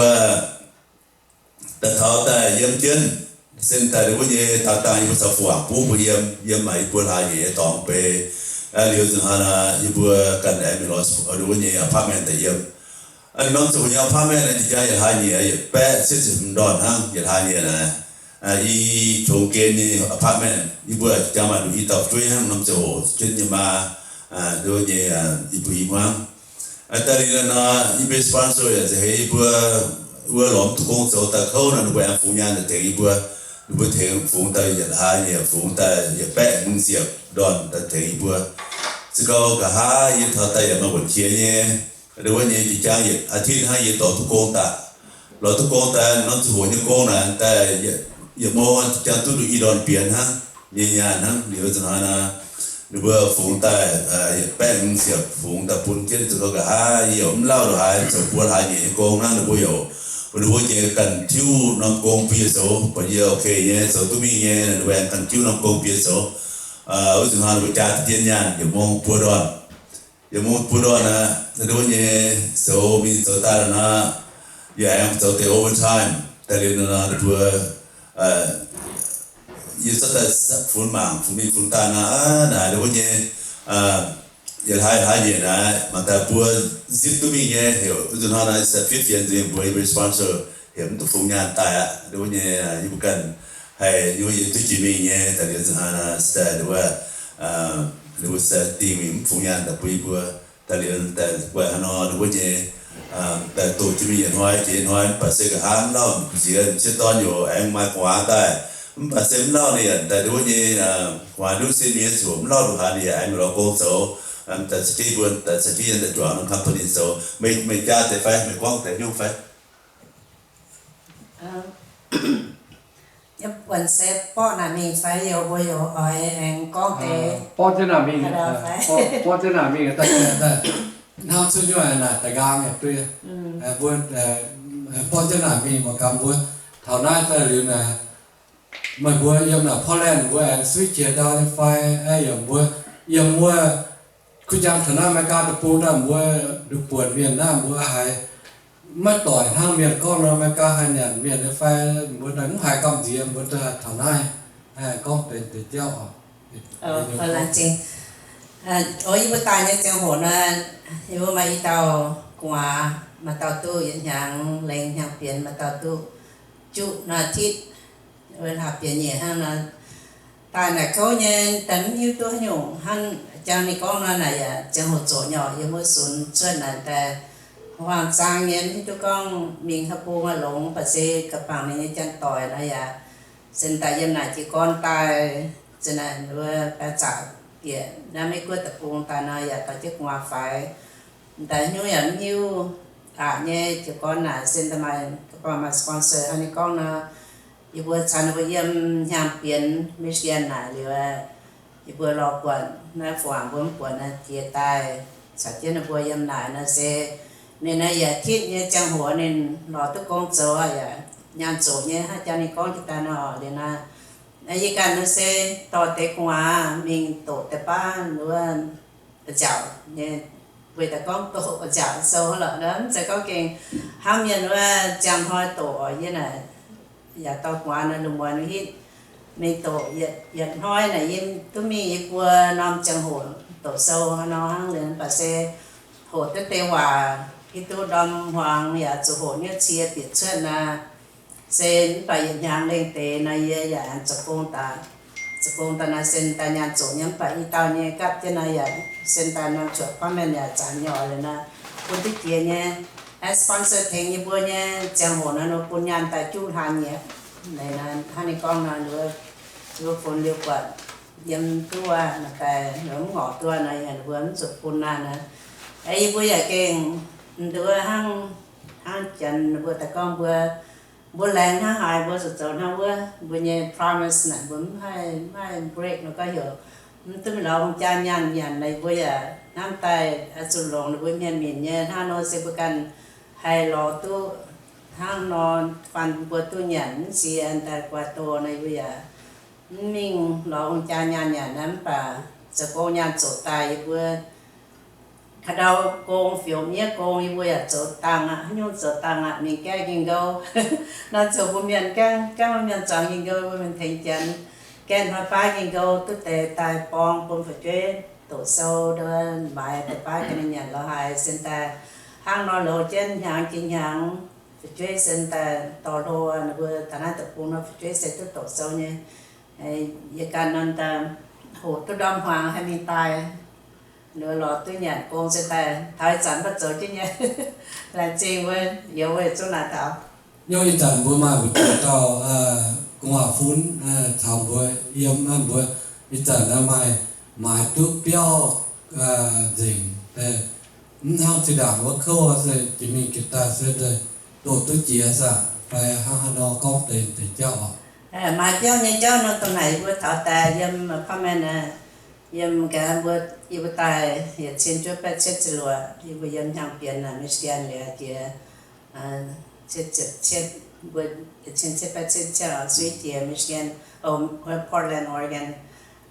daaih taux daaih yiem jienv, sen daaih wuov nyei taux dangh yie mbuo caux fu-wangc buv mbuo yiem, yiem maaih yie mbuo hlaax nyeic nyei dorngx beiz. Liuz zanc hnoi naaic yie mbuo ganh aengx mingh lorz wuov nyei apartment daaih yiem. Norm ziangh hoc nyei apartment naaic jiex jangv yietc hlaax nyeic yietc baeqv cietv ziepc hmz ndorn hnangv, yietc hlaax nyeic naaic. I qongx gen nyei apartment, yie mbuo jiex jangv maaih nduqc i dauh fu'jueiv hnangv, norm ziangh hoc jienv nyei maa, wuov nyei, yie mbuo i hmuangv. Daaih liuz nor, yie mbuo sponsor yaac nzengc heix yie mbuo wuov lorz mv duqv gong zoux daaih kouv nor, ninh mbuo aengx fungx nyaanh daaih tengx yie mbuo. Ninh mbuo tengx fungx daaih yietc hlaax nyeic, fungx daaih yietc baeqv hmz ziepc ndorn daaih tengx yie mbuo. Se gorngv nqa'haav yie taux daaih yaac maaih wuonc qiex nyei, wuov nyei jiex jangv yietc aa tin hnangv yie dorh duqv gong daaih. Lorz duqv gong daaih, norm ziangh hoc nyei gong naaic daaih yietc mong jiex jangv duqv nduqc i ndorn bienx hnangv nyei nyaanh hnangv. Liuz zanc hnoi naaic, ninh mbuo fungx daaih yietc baeqv hmz ziepc fungx daaih bun jienv. Zoux gau nqa'haav yie yaac mv lauh ndongc haaix, zoux buo hlaax nyeic nyei gong hnangv ninh mbuo yaac, ninh mbuo nyei ganh tiuv norm gong bun yie zoux, buatc yie okay nyei, zoux duqv mingh nyei, ninh mbuo aengx ganh tiuv norm gong bun yie zoux. Wuov zanc hnoi ninh mbuo jaa deix dien nyaanh yietc mong buo ndorn. Yietc mong buo ndorn aqv, ninh mbuo nyei zoux mingh zoux daaih nor, yie aengx zoux deix overtime daaih liuz nor, ninh mbuo, yie zorqv daaih funx mangc, funx mingh funx daaih nor, aa, naaic ninh mbuo nyei, yietc hlaax hlaax nyeic naaic mangc daaih mbuo zipv duqv mingh nyei heuc. Wuov zanc hnoi naaic se fiev fienx nzengc mbuo yie mbuo sponsor heuc mv duqv fungx nyaanh daaih aqv. Ninh mbuo nyei, yie mbuo ganh haih, yie mbuo yie duqv jiex mingh nyei daaih liuz zanc hnoi naaic se daaih ninh mbuo, ninh mbuo se dingh mingh mv fungx nyaanh daaih bun yie mbuo. Daaih liuz daaih guaih haaix nor ninh mbuo nyei, daaih doqc jienv mingh yietc hnoi jiex yietc hnoi, mv baac se nqa'haav mv lauh nziex m'sieqv dorn yaac aengx maaih gu'nguaaz daaih, mv baac se mv lauh ninh yaac daaih ninh mbuo nyei gu'nguaaz nduqv se mienh zuqc mv lauh ndongc haaix ninh yaac aengx mingh lorz gong zoux. Daaih caux jienv mbuo, daaih caux jienv yie daaih juangc norm company zoux. Meih, meih jaa deix fai? Meih gorngv deix nyungc fai? Yie buonc se borqv naaic mingh fai youz, mbuo youz oix aengx gorngv deix? Borqv jienv naaic mingh, borqv jienv naaic mingh daaih, daaih hnangv cuotv nyungc naaic daaih nqaang yaac duqv. Mbuo borqv jienv naaic mingh mangc gaax mbuo taux naaiv daaih liuz naaic, meih mbuo yiem naaic Portland mbuo aengx suiv jiex ndau nyei fai? Yaac mbuo yiem wuov kuv jangx taux naaiv America deic-bung daaih mbuo nduqc buonc mienh naaiv mbuo haiz maiv doic hnangv mienh gorngv nor, America haaix nyanc mienh nyei fai? Mbuo daaih mv haiz gamh nziex, mbuo daaih taux naaiv gorngv deix deix jauv oc. Laengz zingh. O, yie mbuo daaih nyei ziangh hoc nor, yie mbuo maaih i dauh gu'nguaaz, maaih dauh duqv yietc hnyangx lengh hnyangx bienx, maaih dauh duqv juqv naaiv titv, wuov hlaax bienx nyeic hnangv nor. Daaih naaic kouv nyei, daaih mv hiuv duqv haaix nyungc hnangv. Jang ninh gorngv nor naaic yaac ziangh hoc zoqc nyei oc, yiem wuov sunx cuotv naaic daaih hmuangx zaang nyei, mv hiuv duqv gorngv mingh haaix bung aqv, longx baac se ga'bangc ninh nyei janx-doic nor yaac sen daaih yiem naaic jiez gorn daaih, zinh naaic wuov baeqc zaqc bieqc naaiv Meiv Guoqv deic-bung daaih nor yaac dorh jienv gu'nguaaz faix. Daaih hnyouv yaac mv hiuv aqc nyei jiez gorn naaic sen daaih maaih, ga'bangc maaih sponsor hnangv ninh gorngv nor, yie mbuo caux ninh mbuo yiem hnyangx bienx Michigan naaic liuz, yie mbuo lorz buatc naaiv fu-wangc mbuo mv buatc naaiv jiex daaih caux jienv ninh mbuo yiem naaic nor se, ninh naaiv yietc titv nyei ziangh hoc ninh lorz duqv gong zoux yaac nyaanh zoqc nyei hnangv jang ninh gorngv jiex daaih nor liuz naaiv. Yie ganh nor se dorh deix gu'nguaaz mingh doqc deix baav wuov nziaauc nyei, weic daaih gorngv doqc nziaauc sou lorqc, mv zeiz gorngv gengh hnangv mienh wuov ziangh hnoi doqc oc. Yie naaic yaac dorh gu'nguaaz naaiv lungh muonz hitv mingh doqc yietc, yietc hnoi naaic yie duqv mingh yie mbuo norm ziangh hoc doqc sou haaix nor hnangv liuz, mv baac se hoqc duqv deix waac hiuv duqv ndorm hmuangx yaac zuqc hoqc niouv cie bieqc cuotv naaic. Se mv baac yietc hnyangx lengh deix nor yie yaac aengx zoux gong daaih. Zoux gong daaih nor sen daaih nyaanh zoqc nyei, mv baac i dauh nyei gapv jienv nor yaac sen daaih norm cuotv apartment yaac zanc nyei oc. Liuz nor bun duqv jiex nyei, sponsor tengx yie mbuo nyei ziangh hoc nor, ninh bun nyaanh daaih juqv hlaax nyieqc. Hnangv ninh gorngv nor, ninh mbuo funx liuz buatc yiem duqv wuov, daaih ninh mbuo mv ngorc duqv nor, yaac ninh mbuo mv zuqc bun naaiv nor. Yie mbuo yaac gengh nduov hnangv, hnangv janx ninh mbuo daaih gorngv mbuo, mbuo laengz hnangv haaix mbuo zuqc zoux hnangv wuov. Mbuo nyei promise naaic mbuo mv haih, mv haih break nor, gorngv heuc Mv duqv lorz hungh jaa nyaanh nyanc naaic, mbuo yaac hnamv daaih zuqc longc ninh mbuo mienh minc nyei. Hnangv nor se mbuo ganh haih lorz duqv hnangv nor, fan mbuo duqv nyanc mv ziex daaih guaax doh naaic, mbuo yaac mv mingh lorz hungh jaa nyaanh nyanc naaic. Mv baac zoux gong nyaanh zoqc daaih, yie mbuo ka'ndau gong fioux miev gong, yie mbuo yaac zoux dangh aqv. Haaix nyungc zoux dangh aqv, mingh gaeqv ging-nqou. Nor ziouc mbuo mienh gaengh, gaengh mienh zuangx ging-nqou, mbuo mienh tengx Janx gaeqv hnoi baav ging-nqou duqv deix daaih borng bun fu'jueiv doqc sou, maaiz deix baav ga'naaiv nyanc lorz haaix, sen daaih hnangv nor loz jienv hnyangx jiex hnyangx, fu'jueiv sen daaih dorh hlo, ninh mbuo taux naaiv deic-bung nor fu'jueiv se duqv doqc sou nyei. Yie ganh nor daaih hoqc duqv ndorm hmuangx haih mingh daaih, ninh mbuo lorz duqv nyanc gong se daaih taux ih zanc mv baac zoux jienv nyei. Laengz zingh mbuo, youz mbuo yietc zungv naaic taux. Nyungc ih zanc mbuo maaih wuov dauh gu'nguaaz-fun caux mbuo yiem naaiv, mbuo ih zanc naaiv maaih, maaih duqv biauv nzengc, mv hnangv zinh ndaangc wuov kouv se jiex mingh jiex daaih se doqc duqv jiex saah, fai hnangv haaix nor gorngv deix, deix jauv oc. Maaih biauv nyei jauv nor, dongh naaic yie mbuo taux daaih yiem apartment, yiem gaax mbuo, yie mbuo daaih yietc cin juov baeqv cietv ziepc luoqc, yie mbuo yiem hnyangx-bienx naaic Michigan liuz jiex cietv ziepc cietv, mbuo yietc cin cietv baeqv cietv cietv suiv jiex Michigan, Portland, Oregon.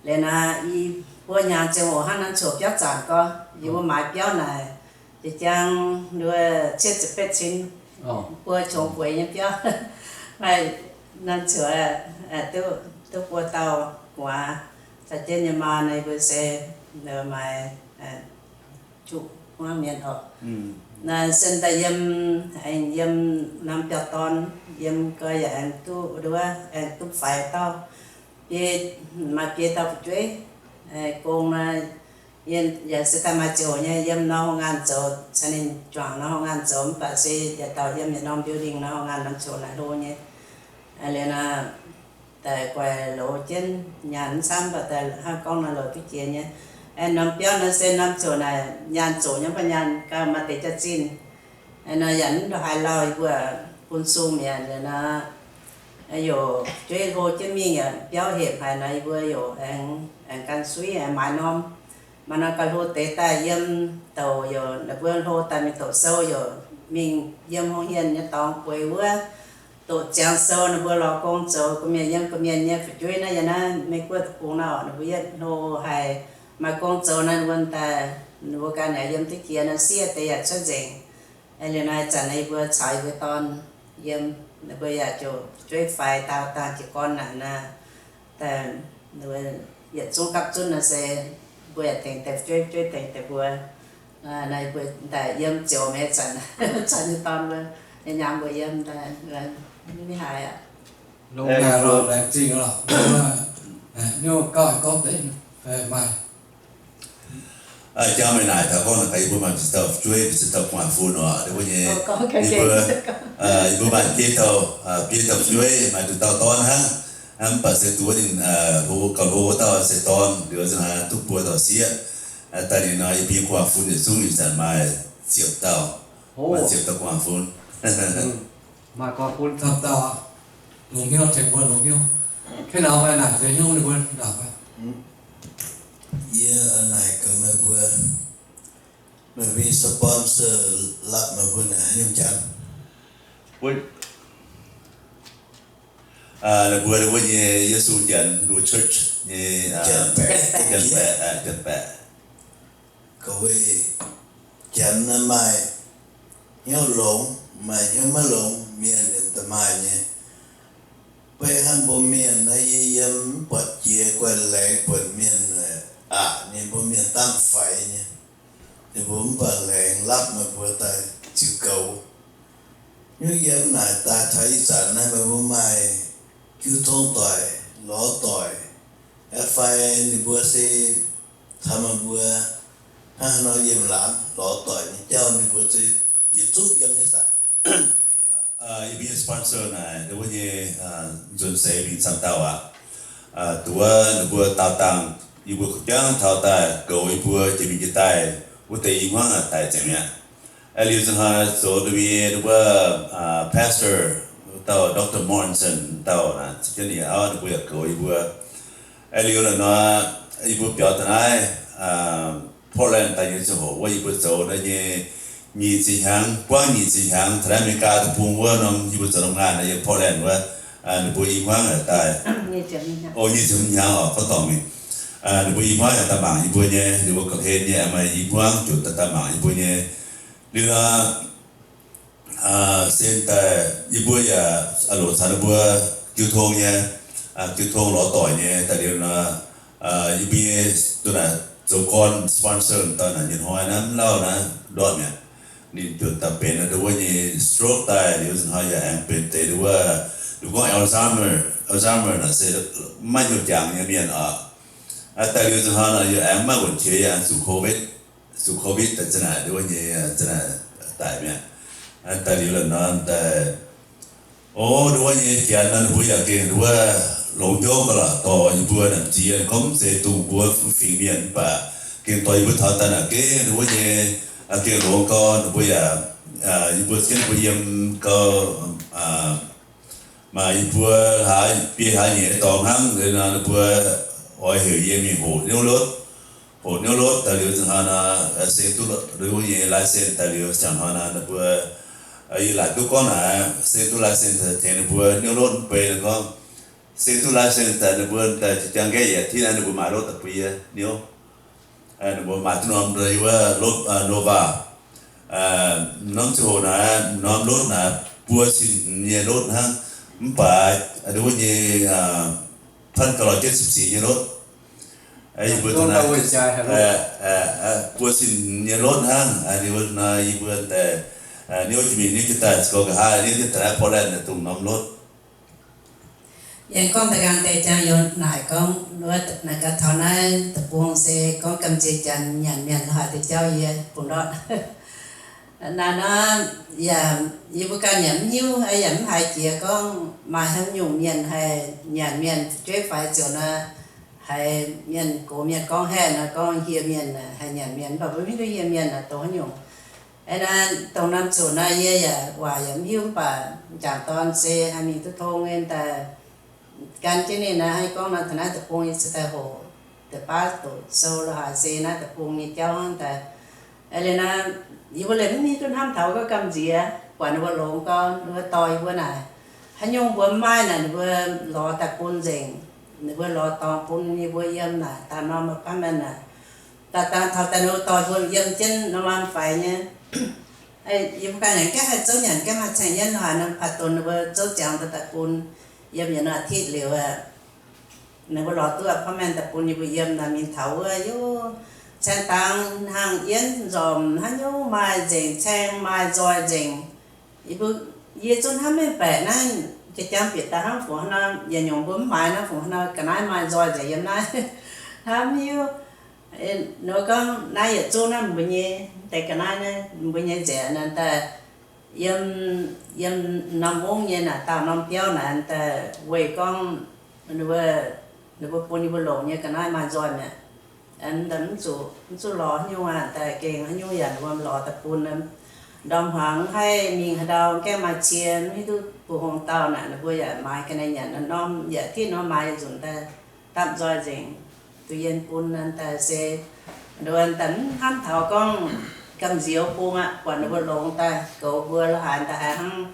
Liuz naaic yie mbuo hnyangx ziangh hoc hnangv norm coc biauv zanc gorx, yie mbuo maaiz biauv naaic jiex jang nduov cietv ziepc betv cin, buo qongx bueix nyei biauv. Maaih norm coc duqv, duqv buo dauh gu'nguaaz caux jienv nyei maa, naaiv mbuo se maaiz juqv hmuangv mienh oc. Naaiv se daaih yiem, aengx yiem norm biauv-dorn, yiem gau yaac aengx duqv nduov, aengx duqv faix dauh, biei, maaih biei dauh fu'jueiv gong naaiv. Yie yaac se daaih maaih ziouc nyei, yiem norm houx ngaanh zoux, caux ninh juangc norm houx ngaanh zoux, mv baac se yietc dauh yiem yietc norm building norm houx ngaanh norm coc naaic hlo nyei. Liuz naaic daaih guaix loz jienv nyaanh mv camv, mv baac daaih hnangv gorngv naaic loz duqv jiex nyei. Aengx norm biauv naaic se norm coc naaic nyaanh zoqc nyei, mv baac nyaanh gauh maaih deix jaax-zinh. Naaiv yaac mv ndongc haaix lauh, yie mbuo bun sung mi'aqv. Liuz naaic yaac fu'jueiv hlo jienv mingh yaac biauv hepc haic naaic, yie mbuo yaac aengx, aengx gan suiv, aengx maaiz norm, maaiz norm gauh hlo deix daaih yiem douc, yaac ninh mbuo hlo daaih mingh doqc sou, yaac mingh yiem hungh hienh nyei dorngx bueix wuov doqc ziangx sou. Ninh mbuo lorz gong zoux, gorqv-mienh yiem gorqv-mienh nyei fu'jueiv naaiv, yiem naaiv Meiv Guoqv deic-bung naaiv oc, ninh mbuo yietv hlo haic, maaih gong zoux naaiv, ninh mbuo daaih, ninh mbuo ganh yaac yiem duqv jiex naaiv, sieqv deix yaac cuotv nzengc. Liuz naaiv zanc naaiv yie mbuo caux yie mbuo dorn yiem, ninh mbuo yaac ziouc fu'jueiv faix daauh dangh jiez gorn naaic naaic, daaih yietc zungv gapv zunv naaic se mbuo yaac tengx deix fu'jueiv, fu'jueiv tengx deix mbuo. Naaiv mbuo daaih yiem ziouc maiv zanc, zanc nyei dorn mbuo, yie nyaam mbuo yiem daaih, mv haaix aqv. Laengz zingh oc. Nyungc gauh gorngv deix maaih jauv meih naaic taux gorngv naaic, yie mbuo maaih ziex dauh fu'jueiv, ziex dauh gu'nguaaz-fun oc. Wuov nyei, yie mbuo, yie mbuo maaih biei dauh, biei dauh fu'jueiv, maaih nduqc dauh dorn hnangv. Mv baac se duqv wuov ninh hlo, gauh hlo wuov dauh se dorn, liuz se naaiv duqv buo dauh sieqv. Daaih ninh nor, yie mbuo nyei gu'nguaaz-fun yietc zungv ih zanc maaih ziepc dauh, maaih ziepc dauh gu'nguaaz-fun. Maaih gu'nguaaz-fun camv dauh aqv. Longc hnyouv tengx mbuo longc hnyouv. Kei naaic maaih naaic zeix hnyouv ninh mbuo ndaangc aqv. Yie naaic gaax meih mbuo, meih mbuo sponsor laqv meih mbuo naaic haaix nyungc janx? Ninh mbuo, ninh mbuo nyei Yesu Janx, ninh mbuo church nyei, Janx-baeqc, Janx-baeqc. Ga'wei, janx naaiv maaih hnyouv longx, maaih hnyouv maiv longx, mienh yaac da'maaih nyei. Beiv hnangv mbuo mienh naaiv yie yiem mv buatc jiex guaih laengz buatc mienh aqc nyei, mbuo mienh dangv faix nyei. Ninh mbuo mv baac laengz lapv meih mbuo daaih ziux goux. Nyungc yiem naaic daaih taux ih zanc naaiv meih mbuo maaih jiu tong doic, lorz doic, fai ninh mbuo se taux meih mbuo hnangv haaix nor yiem laangz lorz doic nyei jauv ninh mbuo se yietc zungv yiem nyei saah? Yie mbuo nyei sponsor naaic, wuov nyei nzuonx seix mingh camv dauh aqv. Duqv wuov ninh mbuo daaux dangh yie mbuo jangv taux daaih goux yie mbuo jiex mingh jiex daaih wuov deix i hmuangv daic nzengc mi'aqv. Aengx liuz zinh hnoi zoux ninh mbuo, ninh mbuo pastor dauh, Doctor Morrison dauh naaic, za'gengh ninh auv ninh mbuo yaac goux yie mbuo. Aengx liuz naaic nor, yie mbuo biaux daaih naaiv Portland daaih nyei ziangh hoc wuov, yie mbuo zoux naaiv nyei nyic ziepc hnyangx, buangv nyic ziepc hnyangx taux naaiv America deic-bung wuov norm, yie mbuo zoux norm ngaanh naaiv yiem Portland wuov, ninh mbuo i hmuangv daaih, o, nyic ziepc hnyangx oc, gorngv dorngc mingh. Ninh mbuo i hmuangv yaac daaih mangc yie mbuo nyei, ninh mbuo gapv-hlen nyei, maaih i hmuangv ziouc daaih daaih mangc yie mbuo nyei. Liuz nor, sen daaih yie mbuo yaac loc caux ninh mbuo jiu tong nyei, jiu tong lorz doic nyei. Daaih liuz nor, yie mbuo nyei duqv naaic zoux gorn sponsor daaih naaic nyei hnoi naaiv mv lauh naaiv ndortv mi'aqv. Ninh ziouc daaih benx nduov wuov nyei stroke daaih liuz nzunc hnoi yaac aengx benx deix nduov wuov, ninh gorngv Alzheimer, Alzheimer naaic se maiv hnyouv jangx nyei mienh oc. Daaih liuz nzunc hnoi naaic yaac aengx maiv wuonc qiex yaac zuqc COVID, zuqc COVID daaih za'naaic nduov wuov nyei za'naaic daic mi'aqv. Daaih liuz la'nor daaih, o, nduov wuov nyei janx nor ninh mbuo yaac gengh nduov wuov longx hnyouv gauh lorqc dorh yie mbuo naaic ziex gorngv mv zeiz dongh mbuo fingx mienh mv baac gengh dorh yie mbuo taux daaih naaic gengh nduov wuov nyei, gengh longx gau ninh mbuo yaac, yie mbuo jienv mbuo yiem gau, maaih yie mbuo hlaax biei hlaax nyeic dorngx hnangv nor ninh mbuo oix heuc yie mingh hoqc niouv lotv. Hoqc niouv lotv daaih liuz nzunc hnoi nor, se duqv nduov wuov nyei license daaih liuz ziangh hnoi nor ninh mbuo, yie laaic duqv gorngv naaic, se duqv license tengx ninh mbuo niouv lotv mv bei nor gorngv, se duqv license daaih ninh mbuo daaih jangx nqaeqv yietc titv naaiv ninh mbuo maaiz lotv daaih bun yie niouv. Ninh mbuo maaiz duqv norm wuov lotv, Nova. Norm ziangh hoc naaiv norm lotv naaiv buo cin nyei lotv hnangv, mv baac nduov wuov nyei พันเก้าร้อยเจ็ดสิบสี่ nyei lotv. Yie mbuo buo cin nyei lotv hnangv. Yie mbuo daaih niouv jiex mingh niouv jienv daaih ziouc nqa'haav niouv jienv daaih naaiv Portland daaih dongh norm lotv. Yie gorngv da'nqaang deix jangx youz naaic gorngv wuov, naaic gaax taux naaiv deic-bung se gorngv gamh nziex janx nyanc mienh haaix deix jauv yie bungx ndortv. Naaiv nor, yaac, yie mbuo ganh yaac mv hiuv, yaac mv haiz jiex gorngv maaih haaix nyungc mienh haih nyanc mienh fu'jueiv faix ziouc nor, haiz mienh gox mienh gorngv haeqv nor gorngv hieh mienh haih nyanc mienh, mv baac mbuo mv hiuv duqv hieh mienh dongh haaix nyungc. Aa, dongh norm zuqc naaiv yie yaac waac yaac mv hiuv, mv baac m'jangc dorn se haih mingh duqv tong nyei daaih gan jienv ninh naaiv, gorngv nor taux naaiv deic-bung yie se daaih hoqc deix baav doqc sou lo haaix se naaiv deic-bung nyei jauv hnangv daaih. Liuz naaiv, yie mbuo liemh mv hiuv duqv hnamv taux gorngv gamh nziex buatc ninh mbuo longx gau, ninh mbuo dorh yie mbuo naaic, haaix nyungc mbuo mv maaih naaic ninh mbuo lorz daaih bun nzengc. Ninh mbuo lorz dorngx bun yie mbuo yiem naaic, daaih norm apartment naaic, daaih daaih taux daaih ninh mbuo dorh mbuo yiem jienv norm lamh faix nyei. Yie mbuo ganh nyanc gaeqv haih zouv nyanc gaeqv maaih caengh yienv lo haaix nor, paaix donx ninh mbuo zouv ziangx daaih daaih bun yiem yietc norm อาทิตย์ liuz, ninh mbuo lorz duqv apartment daaih bun yie mbuo yiem naaic, mingh taux wuov, yov, caeng dangx hnangv, yienv nzormc, haaix nyungc maaih nzengc, caeng maaih nzoih nzengc. Yie mbuo, yie zungv hnamv maiv baeqc naaiv, jiex jangx bieqc daaih hnangv fungc haaix nor, yietc nyungc mbuo mv maaiz hnangv fungc haaix nor, ga'naaiv maaih nzoih nzengc yiem naaiv. Hnamv hiuv, ninh mbuo gorngv naaiv yietc zungv naaiv mbuo nyei, deix ga'naaiv naaiv mbuo nyei nzengc nor daaih, yiem, yiem norm mungv nyei naaic, daauh norm biauv naaic daaih weih gorngv ninh mbuo, ninh mbuo bun yie mbuo longc nyei ga'naaiv maaih nzoih mi'aqv. Mv zuqc, mv zuqc lorz haaix nyungc aqv, daaih gengh haaix nyungc yaac ninh mbuo lorz daaih bun. Ndorm hmuangx haih mingh haaix ndau gaengh maaih cie, mv hiuv duqv bun hungh dauh naaic, ninh mbuo yaac maaiz ga'naaiv nyanc norm, yaac tinv norm maaiz nzunc daaih dapv nzoih nzengc, duqv yien bun daaih se, ninh mbuo daaih mv hnamv taux gorngv gamh nziex bung aqv, buatc ninh mbuo longx daaih goux mbuo lo haaix daaih haiz hnangv,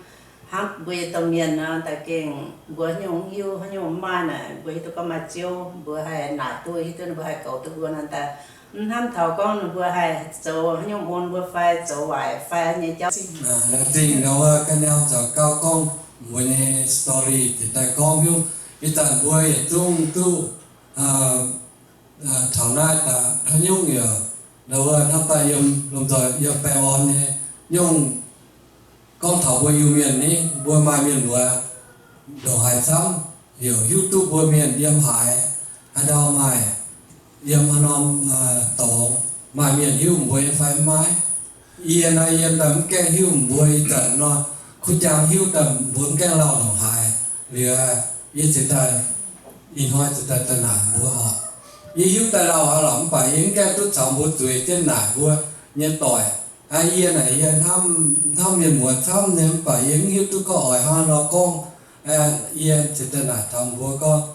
hnangv mbuo yietc domh mienh nor, daaih gengh mbuo haaix nyungc mv hiuv, haaix nyungc mv maaih naaic, mbuo hiuv duqv gorngv maaih Ziouv, mbuo haih naaic duqv, hiuv duqv ninh mbuo haih goux duqv mbuo nor daaih, mv hnamv taux gorngv ninh mbuo haih zoux haaix nyungc mun mbuo fai zoux waaic fai nyei jauv. Laengz zingh nor wuov ga'naaiv caux gauh gorngv mbuo nyei story jiex daaih gorngv hiuv. Ih zanc mbuo yietc zungv duqv taux naaiv daaih haaix nyungc yaac nor wuov hnamv daaih yiem lomh nzoih yiem baengh orn nyei nyungc. Gorngv taux mbuo Iu-Mienh ni, mbuo maaih mienh muoz ndongc haaix camv, heuc hiuv duqv mbuo mienh yiem haaix, haaix ndau maaih, yiem haaix norm dorngx, maaih mienh hiuv mbuo nyei fai mv maaih. Yie naaiv yie daaih mv gaengh hiuv mbuo ih zanc nor, kuv jang hiuv daaih mbuo mv gaengh lauh ndongc haaix. Liuz yie cingx daaih ih hnoi cingx daaih daaih naaic mbuo oc. Yie hiuv daaih lauh aqv lorqc, mv baac yie mv gaengh duqv caux mbuo zueiz jienv naaic mbuo nyei doic. Yie naaic yie hnamv, hnamv mienh muoz camv nyei, mv baac yie mv hiuv duqv gorngv oix hnangv haaix nor gorngv. Yie cingx daaih naaic taux mbuo gorngv,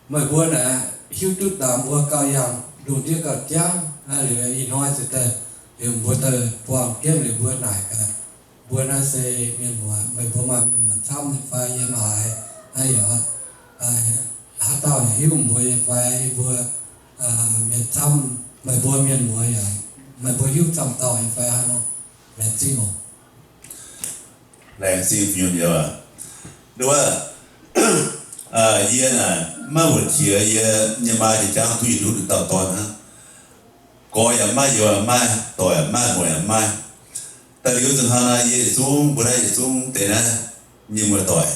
meih mbuo naaic hiuv duqv daaih mbuo gauh yangh lungh ndiev gauh jangv. Liuz ih hnoi ziouc daaih liuz mbuo daaih buangh jienv liuz mbuo naaic gaax, mbuo naaiv se mienh muoz, meih mbuo maaih mienh muoz camv nyei fai yiem haaix? Naaiv yaac haaix dauh yaac hiuv mbuo nyei fai? Yie mbuo mienh camv, meih mbuo mienh muoz yaac, meih mbuo hiuv camv dauh nyei fai? Hnangv nor, laengz zingh oc. Laengz zingh fu'nyuonh youz. Nduov, yie naaic maiv wuonh qiex, yie nyei maa jiex jangv duqv yietc lunv dauh dorn hnangv. Gorx yaac maiv, youz yaac maiv, doic yaac maiv, muoc yaac maiv. Daaih liuz nzunc hnoi naaiv yie yietc zungv, mbuo naaiv yietc zungv deix naaiv nyei muoz-doic,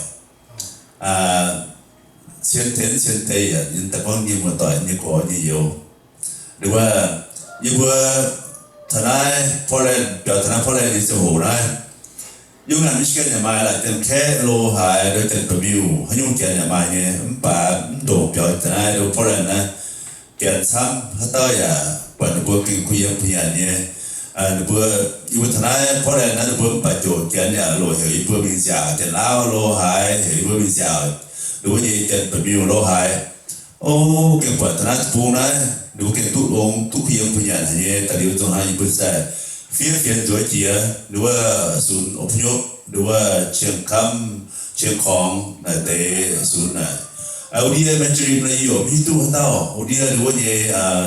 cien teix cien deix yaac daaih gorngv nyei muoz-doic nyei gorx nyei youz. Liuz wuov, yie mbuo taux naaiv Portland, biaux taux naaiv Portland nyei ziangh hoc naaiv, yungh naaic Michigan yaac maaih, laaix Janx-Kaeqv lo haaix, lo Janx-Ba'miuh, haaix nyungc Janx yaac maaih nyei. Mv baac mv ndongc biaux taux naaiv lo Portland naaiv, Janx camv. Haaix dauh yaac buatc ninh mbuo gengh kuh yiem kuh nyanc nyei. Ninh mbuo, yie mbuo taux naaiv Portland naaiv, ninh mbuo mv baac joux Janx yaac loc heuc yie mbuo mingh nziaauc, Janx-Lauv lo haaix heuc yie mbuo mingh nziaauc, ninh mbuo nyei Janx-Ba'miuh lo haaix. O, gengh buatc taux naaiv deic-bung naaiv, ninh mbuo gengh duqv longx, duqv kuh yiem kuh nyanc haic nyei. Daaih liuz nzunc hnoi yie mbuo se daaih fiev fienx nzueiz jiex, ninh wuov sunx oix nyopv, ninh wuov Qiex Kamv, Qiex Korngx naaic deix sunx naaic. Wuov ndiev Mandarin yie yaac mv hiuv duqv haaix dauh. Wuov ndiev ninh wuov nyei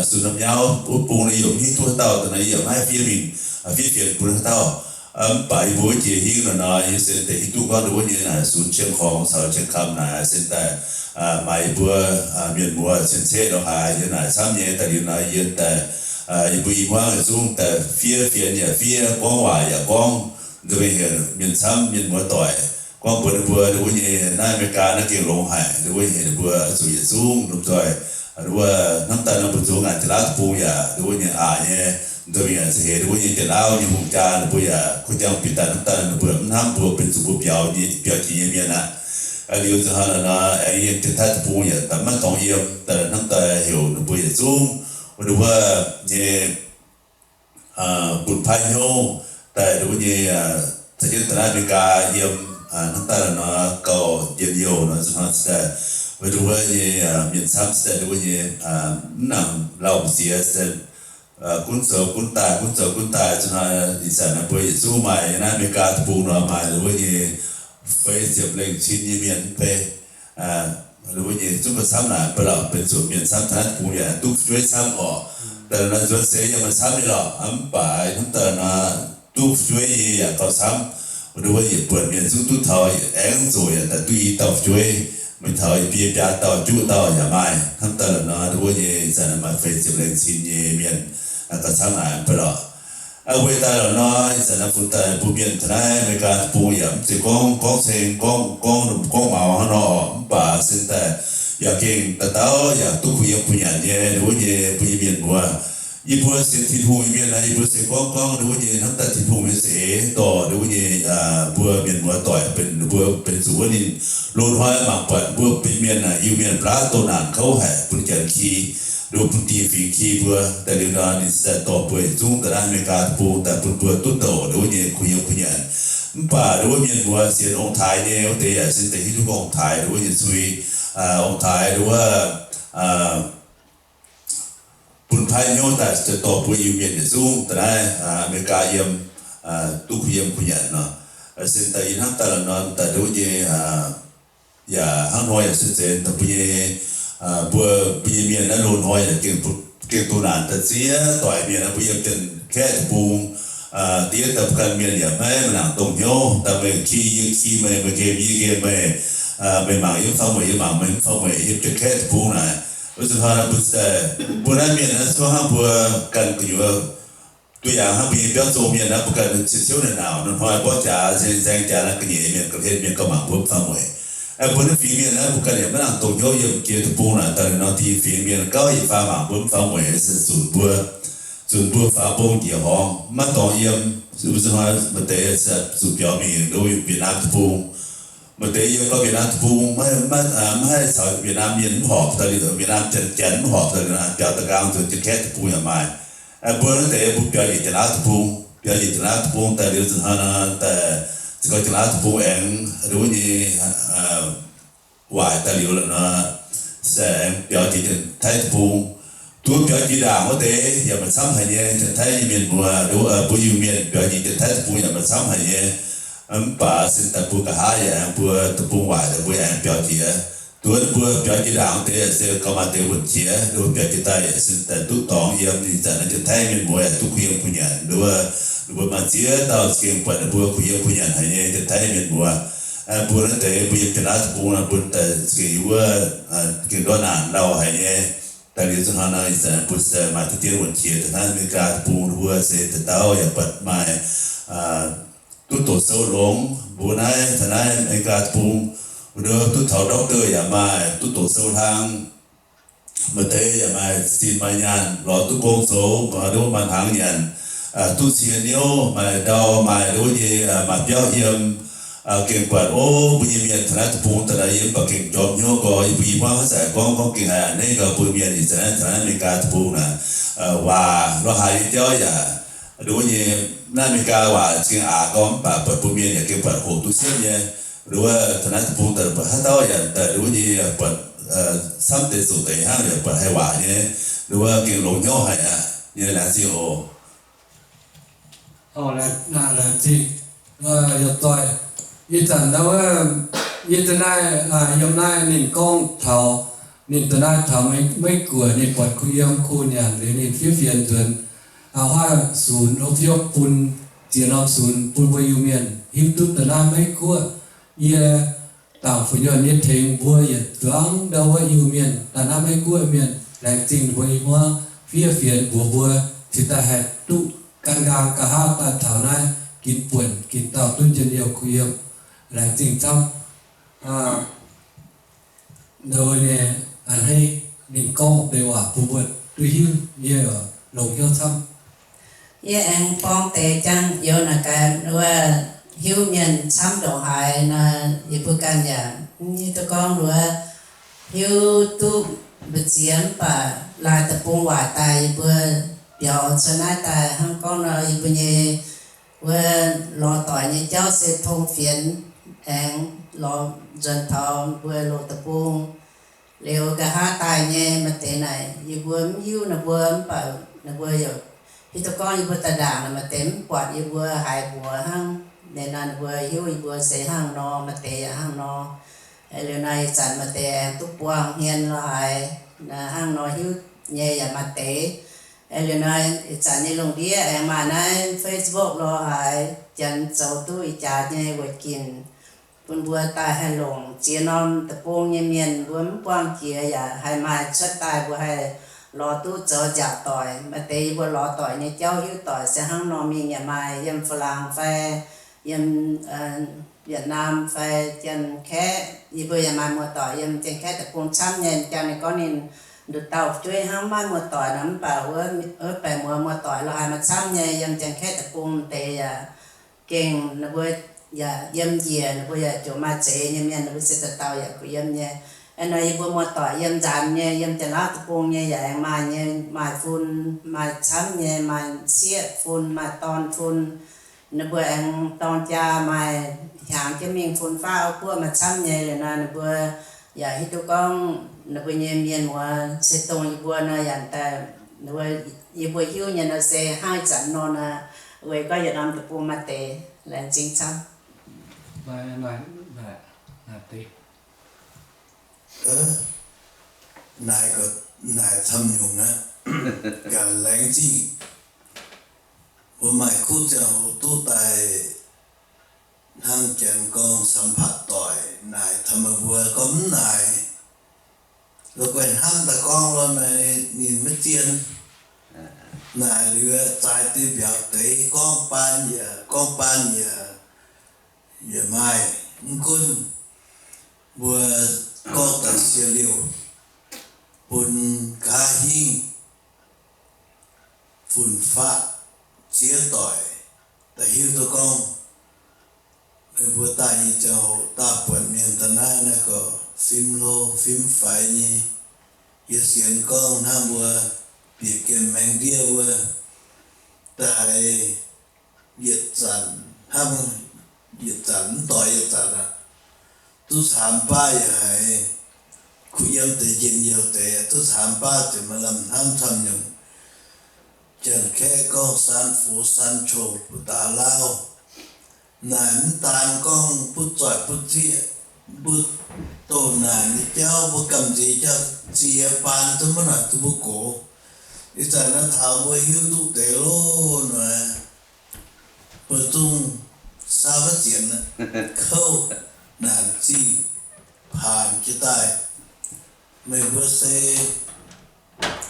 sunx norm nyauv wuov bung yie yaac mv hiuv duqv haaix dauh. Daaih naaiv yie yaac maiv fiev mingh fiev fienx bun haaix dauh. Mv baac yie mbuo wuov jiex hingv nor, nor yie se deix hiuv duqv gorngv ninh wuov nyei naaic sunx Qiex Korngx caux Qiex Kamv naaic se daaih maaih yie mbuo mienh muoz cien-ceqv lo haaix yiem naaic camv nyei. Daaih liuz nor yie daaih, yie mbuo i hmuangv yietc zungv daaih fiev fienx yaac fiev, gorngv waac yaac gorngv, nzunc mingh heuc mienh camv mienh muoz-doic gorngv mbuox ninh mbuo, ninh wuov nyei naaiv America naaiv gengh longx haic. Ninh wuov heuc ninh mbuo zuqc yietc zungv lomh nzoih, wuov hnamv daaih nor mbuo zuqc ngaanc Janx-Lauv deic-bung yaac, ninh wuov nyei aqc nyei, nzunc mingh yaac se heuc ninh wuov nyei Janx-Lauv nyei hungh jaa, ninh mbuo yaac kuh jangx bieqc daaih hnamv daaih ninh mbuo mv hnamv mbuo benx zuqc mbuo biaux nyei, biaux jiex nyei mienh aqv. Liuz nzunc hnoi nor, aengx yiem Janx-Taiv deic-bung yaac daaih maiv dorngx yiem, daaih hnamv daaih heuc ninh mbuo yietc zungv, ninh wuov nyei bun paaiv hnyouv daaih, ninh wuov nyei caux jienv daaih naaiv America yiem, hnamv daaih nor gauh njien-youh nor, nzunc hnoi se daaih, weic ninh wuov nyei mienh camv se daaih, ninh wuov nyei mv nangc lauh mbu'ziex se daaih gunv zoux gunv daaih, gunv zoux gunv daaih. Nzunc hnoi ih zanc naaiv mbuo yietc zungv maaih yiem naaiv America deic-bung nor maaih ninh wuov nyei feix ziepc lengh cin nyei mienh mv bei, ninh wuov nyei zungv gauh camv naaic, ba'lauh benx zuqc mienh camv taux naaiv deic-bung yaac duqv fu'jueiv camv oc. Daaih nor nzuonx seix yaac maaih camv nyei lorqc, mv baac hnamv daaih nor duqv fu'jueiv nyei yaac gauh camv. Ninh wuov yietc buonc mienh zungv duqv taux, yietc aengx zoqc yaac daaih duqv i dauh fu'jueiv, mingh taux i biei biaa dauh juqv dauh yaac maaih. Hnamv daaih lorqc nor, ninh wuov nyei ih zanc maaih feix ziepc lengh cin nyei mienh gauh camv naaic, ba'lauh. Weic daaih lorqc nor, ih zanc naaiv funx daaih mbuo mienh taux naaiv America deic-bung yaac mv zeiz gorngv gorngv ceng, gorngv, gorngv, gorngv maux hnangv nor, mv baac se daaih yaac gengh dauh dauh yaac duqv kuh yiem kuh nyanc nyei, ninh wuov nyei mbuo nyei mienh muoz. Yie mbuo sienx Tin-Hungh nyei mienh naaiv, yie mbuo se gorngv gorngv ninh wuov nyei hnamv daaih Tin-Hungh nyei za'eix dorh ninh wuov nyei mbuo mienh muoz-doic benx, ninh mbuo benx zuqc wuov ninh loz-hnoi mangc buatc mbuo benx mienh naaic, Iu-Mienh baav doh naanc kouv haic, bun janx ki, ninh mbuo bun ding fingx ki mbuo. Daaih liuz nor ninh se daaih dorh mbuo yietc zungv daaih naaiv America deic-bung daaih bun mbuo duqv douc ninh wuov nyei kuh yiem kuh nyanc. Mv baac ninh wuov mienh muoz sienx ong-taaix nyei wuov deix yaac se deix hiuv duqv ong-taaix ninh wuov nyei zuiz. Ong-taaix ninh wuov bun paaiv hnyouv daaih dorh mbuo Iu-Mienh yietc zungv daaih naaiv America yiem, duqv kuh yiem kuh nyanc nor. Se daaih yie hnamv daaih lorqc nor, daaih wuov nyei yaac hnangv hnoi yaac se zeiz daaih mbuo nyei, mbuo, mbuo nyei mienh naaiv loz-hnoi yaac gengh doh naanc daaih ziex doic mienh naaiv mbuo yiem Janx-Kaeqv deic-bung. Diev daaih mbuo ganh mienh yaac maiv maaih nangc dongh hnyouv, daaih meih ki yie ki meih, meih nqemh yie nqemh meih, meih mangc yie mv fangx meih, yie mangc meih mv fangx meih, yiem Janx-Kaeqv deic-bung naaic. Wuov zanc hnoi naaiv mbuo se daaih, mbuo naaiv mienh naaiv cuotv hnangv mbuo ganh gu'nyuoz, duqv yangh hnangv mbuo nyei biauv zong mienh naaiv, mbuo ganh ciouv-ciouv naaic nauc, hnoi-hnoi mborqv jaax, nzaeng jaax naaiv ga'nyiec mienh ga'hlen mienh gauh mangc mbuo mv fangx mueic. Mbuo naaiv fingx mienh naaiv mbuo ganh yaac maiv nangc dongh hnyouv yiem jiex deic-bung naaic, daaih naaiv nor dingh fingx mienh gauh yietc faah mangc mbuo mv fangx mueic, se zunc mbuo, zunc mbuo faaux mbong njiec horngx maiv dorngx yiem. Wuov zanc hnoi maaih deix zuqc biaux mingh Vietnam deic-bung. Maaih deix yiem gau Vietnam deic-bung, maiv, maiv haih caux Vietnam mienh mv horpc daaih liuz, Vietnam Janx, Janx mv horpc daaih liuz, biaux da'nqaang nzuonx Janx-Kaeqv deic-bung yaac maaih. Mbuo naaiv deix mbuo biaux njiec Janx-Lauv deic-bung, biaux njiec Janx-Lauv deic-bung daaih liuz zanc hnoi nor, daaih za'gengh Janx-Lauv deic-bung aengx wuov nyei waaic daaih liuz lorqc nor, se aengx biaux njiec Janx-Taiv deic-bung. duqv biaux jiex ndaangc wuov deix yaac maaih camv haic nyei. Janx-Taiv nyei mienh muoz, mbuo Iu-Mienh biaux jiex Janx-Taiv deic-bung yaac maaih camv haic nyei. Mv baac sin daaih mbuo nqa'haav yaac aengx mbuo deic-bung waaic daaih mbuo yaac aengx biaux jiex. Duqv mbuo biaux jiex ndaangc wuov deix se gauh maaih deix wuonh qiex, mbuo biaux jiex daaih yaac sin daaih duqv dorngx yiem. Ih zanc naaiv Janx-Taiv mienh muoz yaac duqv kuh yiem kuh nyanc, mbuo, mbuo maaih ziex dauh za'gengh buatc ninh mbuo kuh yiem kuh nyanc haic nyei Janx-Taiv mienh muoz. Mbuo naaiv deix mbuo yiem Janx-Taiv deic-bung naaiv, mbuo daaih za'gengh yie wuov, gengh ndortv naanc lauh haic nyei. Daaih liuz zuqc hnangv naaiv ih zanc mbuo se maaih deix dien wuonh qiex daaih naaiv America deic-bung, mbuo se daaih dauh yaac buatc maaih duqv doqc sou longx. Mbuo naaiv taux naaiv America deic-bung, mbuo duqv taux doctor yaac maaih, duqv doqc sou hlang. Maaih deix yaac maaih sin maaih nyaanh, lorz duqv gong zoux, maaih nduov maaih hnaangx nyanc, duqv cie niouv, maaih ndau, maaih nduov nyei, maaih biauv yiem. Gengh buatc, o, mbuo nyei mienh taux naaiv deic-bung daaih yiem baac gengh jorm hnyouv gorx. Yie mbuo i hmuangv haaix zanc gorngv, gorngv gengh haiz a'hneiv gauh mbuo mienh ih zanc naaiv taux naaiv America deic-bung naaic, waac lorz haaix nyei jauv yaac nduov nyei. Naaiv America waac za'gengh aqc gorngv, mv baac buatc mbuo mienh yaac gengh buatc hoqc duqv siepv nyei. Nduov taux naaiv deic-bung daaih buatc haaix dauh yaac daaih nduov nyei, buatc camv deix zoqc deix hnangv yaac buatc haih waac nyei. Nduov gengh longx hnyouv haic aqv nyei, laengz zingh oc. Laengz zingh, heuc doic. Ih zanc ndau wuov, yie da'naaiv, yiem naaiv ninh gorngv taux, ninh da'naaiv taux Meiv Guoqv ninh buatc kuh yiem kuh nyanc liuz ninh fiev fienx nzuonx a'hneiv sunx, o, fiev bun ziex norm sunx bun mbuo Iu-Mienh hiuv duqv da'naaiv Meiv Guoqv. Yie Dangc fu'nyuonh nyei tengx mbuo yietc zuangx ndau wuov Iu-Mienh, daaih naaiv Meiv Guoqv mienh, laengz zingh mbuo i hmuangv fiev fienx mbuox mbuo cingx daaih haih duqv gan nqaang nqa'haav daaih taux naaiv ginv buonc ginv dauh duqv njien-youh kuh yiem. Laengz zingh camv. Nduov nyei a'hneiv ninh gorngv deix waac bun mbuo duqv hiuv, yie longx hnyouv camv. Yie aengx borng deix jangx youz naaic gaax wuov hiuv mienh camv ndongc haaix nor, yie mbuo ganh yaac mv hiuv duqv gorngv wuov, hiuv duqv mbu'ziex mv baac laaix deic-bung waaic daaih yie mbuo biaux cuotv naaiv daaih hnangv gorngv nor yie mbuo nyei wuov lorz doic nyei jauv se tong fienx aengx lorz nzuonx taux mbuo loz deic-bung. Liuz nqa'haav daaih nyei maaih deix naaic yie mbuo mv hiuv ninh mbuo mv baac ninh mbuo yaac hiuv duqv gorngv yie mbuo daaih ndaangc naaic maaih deix mv buatc yie mbuo haiz mbuox hnangv. Ninh naaic ninh mbuo hiuv yie mbuo se hnangv nor, maaih deix yaac hnangv nor. Liuz naaic ih zanc maaih deix aengx duqv buangh hmien lorz haaix, hnangv nor hiuv nyei yaac maaih deix. Liuz naaic ih zanc nyei lungh ndiev aengx maaih naaiv Facebook lorz haaix, janx zoux duqv ih jaax nyei weic ginc bun mbuo daaih haih longc ziex norm deic-bung nyei mienh mbuo mv buangh jiex yaac haih maaih cuotv daaih mbuo haih lorz duqv zoux nziaauc doic. Maaih deix yie mbuo lorz doic nyei jauv hiuv doic se hnangv nor mingh yaac maaih yiem Faa^laangx fai yiem Yietc^naam fai Janx-Kaeqv, yie mbuo yaac maaih muoz-doic yiem Janx-Kaeqv deic-bung camv nyei. Janx ninh gorngv ninh nduqc dauh fu'jueiv hnangv maiv muoz-doic nor mv baac wuov, wuov baeqc muoz muoz-doic lorz haaix maaih camv nyei yiem Janx-Kaeqv deic-bung deix yaac gengh ninh mbuo yaac yiem njiec, ninh mbuo yaac ziouc maaih zeix nyei mienh, ninh mbuo se dauh dauh yaac kuh yiem nyei. Aeqv, nor yie mbuo muoz-doic yiem nzaanx nyei, yiem Janx-Laauv deic-bung nyei yaac aengx maaih nyei, maaih fun, maaih camv nyei, maaih sieqv fun, maaih dorn fun. Ninh mbuo aengx dorng jaa maaih hiaangx jienv mingh fun faqv, o, buov maaih camv nyei. Liuz nor ninh mbuo yaac hiuv duqv gorngv ninh mbuo nyei mienh muoz se dongh yie mbuo nor yaac daaih, yie mbuo hiuv nyei nor se hnangv ih zanc nor nor, weic gorngv yietc norm deic-bung maaih deix. Laengz zingh camv. Naaic, naaic camv-nyungc aqv. Gaax laengz zingh. Mbuo maaih kuv ziangh hoc duqv daaih hnangv janx gorngv สัมผัส doic naaic taux meih mbuo gorngv mv naaic, la'guaih hnamv daaih gorngv lorqc naaic ninh maiv zien. Naaic liuz zaaix deix mbiauz deix gorngv baan yaac, gorngv baan yaac, yaac maaih. Mv gunv mbuo gorngv daaih sie liouh bun nqa'haav hingv fun-faqv ziex doic daaih hiuv duqv gorngv meih mbuo daaih nyei ziangh hoc daaih buatc mienh daaih naaiv, naaiv gorqv fim hlo fim faix nyei. Yie sienx gorngv hnangv mbuo bieqc gemh maengx ndiev wuov, daaih haiz yietc zanc hnangv, yietc zanc mv doix yietc zanc aqv. Duqv caamx baav yaac haiz, kuh yiem deix njien-youh deix, duqv caamx baav ziouc maaih lamh hnamv camv nyungc. Janx-Kaeqv gorngv สานฝน สานโชค buoz-ndaaix lauv. Naaic mv daan gorngv butv zoih butv zieqv, mbuo doh naaic nyei jauv, mbuo gamh nziex jauv ziex baan zungv maiv noic duqv mbuo gox. Ih zanc naaiv taux mbuo hiuv duqv deix loh nor, mbuo zungv saauv maiv zienx aqv, kouv naanc zingh paanx jiez daaih. Meih mbuo se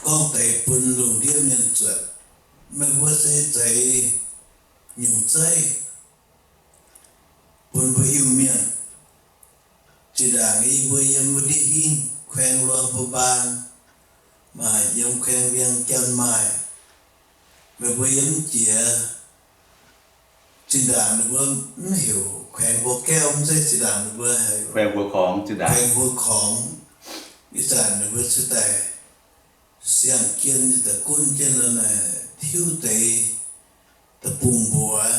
gorngv deix bun lungh ndiev mienh zuotc. Meih mbuo se zeix nyungc zeiv bun mbuo Iu-Mienh. Zinh ndaangc yie mbuo yiem wuov ndiev hingv แขวงหลวงพระบาง maaih, yiem แขวงเวียงจันทน์ maaih. Meih mbuo yiem jiex, zinh ndaangc ninh mbuo mv heuc แขวงบ่อแก้ว mv zeiz, zinh ndaangc ninh mbuo heuc แขวงหัวของ zinh ndaangc แขวงหัวของ. Ih zanc ninh mbuo cuotv daaih siang-jien da'gunv jienv lo naaic tiuv deix deic-bung mbuox.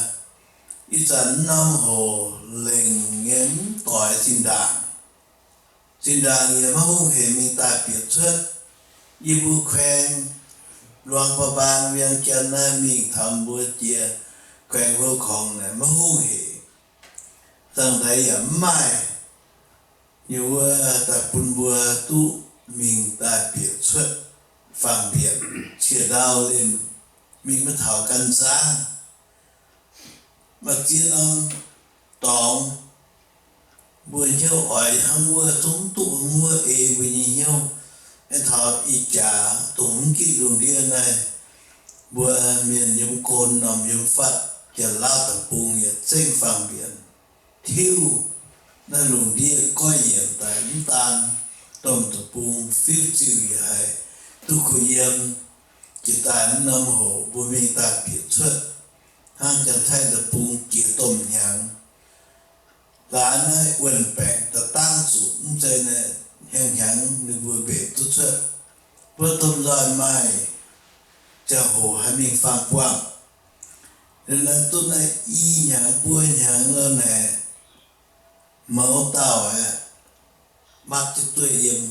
Ih zanc norm hoc lengc nyei mv doix zinh ndaangc. Zinh ndaangc yaac maiv hungh hec mingh daaih bieqc cuotv. Yie mbuo แขวงหลวงพระบาง เวียงจันทน์ naaiv mingh taux mbuo jiex แขวงหัวของ naaic maiv hungh hec. Dangh deix yaac mv maaih nyei wuov daaih bun mbuo duqv mingh daaih bieqc cuotv fangx-mbienc, ciex ndau liemh mingh maiv taux gan nzangv. Maaih ziex norm dorngx mbuo hnyouv oix hnangv wuov zungv duqv wuov ei mbuo nyei hnyouv. Aengx taux ih jaax dongh mv gitv lungh ndiev naaiv, mbuo mienh yiem go norm yiem fatv Janx-Lauv deic-bung yietc zengv fangx-mbienc tiuv naaiv lungh ndiev goiv yienc daaih, mv daan domh deic-bung fiuv ziuh yaac haiz duqv kuh yiem. Jiex daaih mv norm hoc mbuo mingh daaih bieqc cuotv hnangv Janx-Taiv deic-bung jiex domh hnyangx. Laaix naaiv wuon-baengc daaih dangv zuqc mv zeiz naaiv hnyangx-hnyangx ninh mbuo mbenc duqv cuotv. Mbuo domh nzoih maaih ziangh hoc haih mingh faang-buangh. Liuz naaiv duqv naaiv i hnyangx buo hnyangx lo naaic, mouz dauh aeqv, matv jienv dueiv yiem,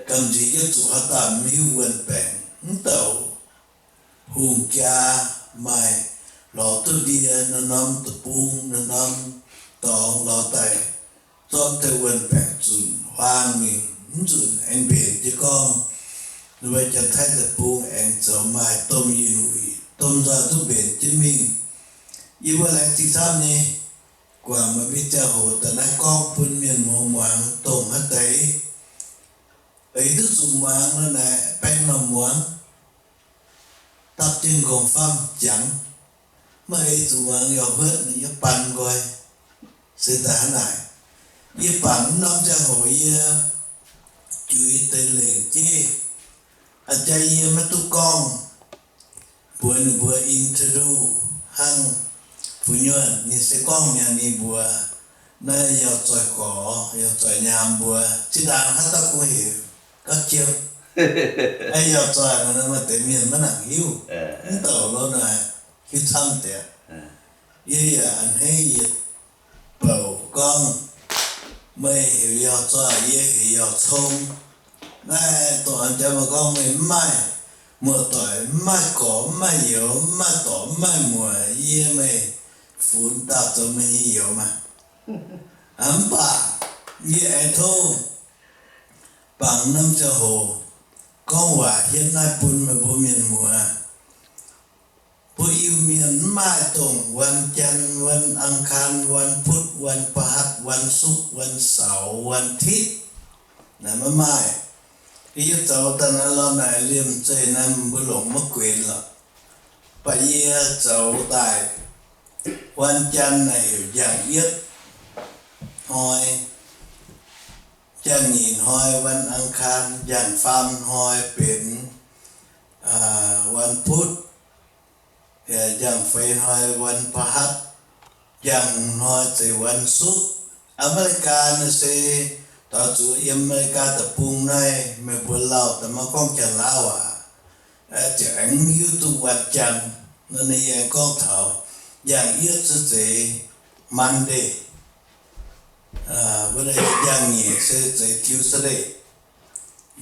gamh nziex jienv zuqc haaix dauh mv hiuv wuon-baengc mv douc. Hungh jaa maaih lorz duqv ndie, norm-norm deic-bung, norm-norm dorngx lorz daaih zorqv deix wuon-baengc zunc huaang mingh, mv zunc aengx mbenc jienv gorngv, ninh mbuo Janx-Taiv deic-bung aengx zoux maaih domh yinh wuic, domh nzoih duqv mbenc jienv mingh. Yie mbuo laengz zingh camv nyei. Guangc maaih mbuo ziangh hoc daaih naaiv gorngv bun mienh muoz muangx dongh haaix deix. Eix duqv zuqc muangx lo naaic baeng norm muangx, dapv jienv nqongh famv jangx. Maaih eix zuqc muangx yaac huotv ninh nyei baan nqoi. Se daaih hnangv naaic, yie bangc mv norm ziangh hoc yie juix deix lengc jeiv, a'jang yie maiv duqv gorngv mbuox ninh mbuo introduce hnangv. Fu'nyuonh ninh se gorngv mi'aqv, ninh mbuox naaiv yauh zoih gorx, yauh zoih nyaam mbuo, zinh ndaangc haaix dauh kungx heuc gauv jiem. Yauh zoih nor maaih deix mienh maiv nangc hiuv, mv douc lo naaic hiuv camv deix. Yie yaac a'hneiv yietc bouc gorngv, meih heuc yauh zoih, yie heuc yauh cong. Naaiv dongh a'jang meih gorngv meih mv maaih muoz-doic, mv maaih gorx, mv maaih youz, mv maaih dorc, mv maaih muoc, yie meih funx dauh zoux meih nyei youz maah. Mv baac yie aengx tov bangc norm ziangh hoc gorngv waac hietv naaiv bun meih mbuo mienh muoz. Mbuo Iu-Mienh mv maaih dongh วันจันทร์ วันอังคาร วันพุธ วันพฤหัส วันศุกร์ วันเสาร์ วันอาทิตย์ naaic maiv maaih. Yie zoux daaih naaiv lorh naaic liemh zeih naaiv mbuo longc maiv guenx lorqc. Baac yie zoux daaih วันจันทร์ naaic heuc njang-yietv hnoi, njang-nyeic hnoi วันอังคาร, njang-faam hnoi benx วันพุธ, njang-feix hnoi วันพฤหัส, njang-hmz hnoi zeiz วันศุกร์. Aa, America naaiv se taux zuqc yiem America deic-bung naaiv meih mbuo lauh daaih maiv gorngv Janx-Lauv aac, ziouc aengx mv hiuv duqv วันจันทร์. Nor ninh aengx gorngv taux njang-yietv se zeiz Monday. Wuov deix njang-nyeic se zeiz Tuesday,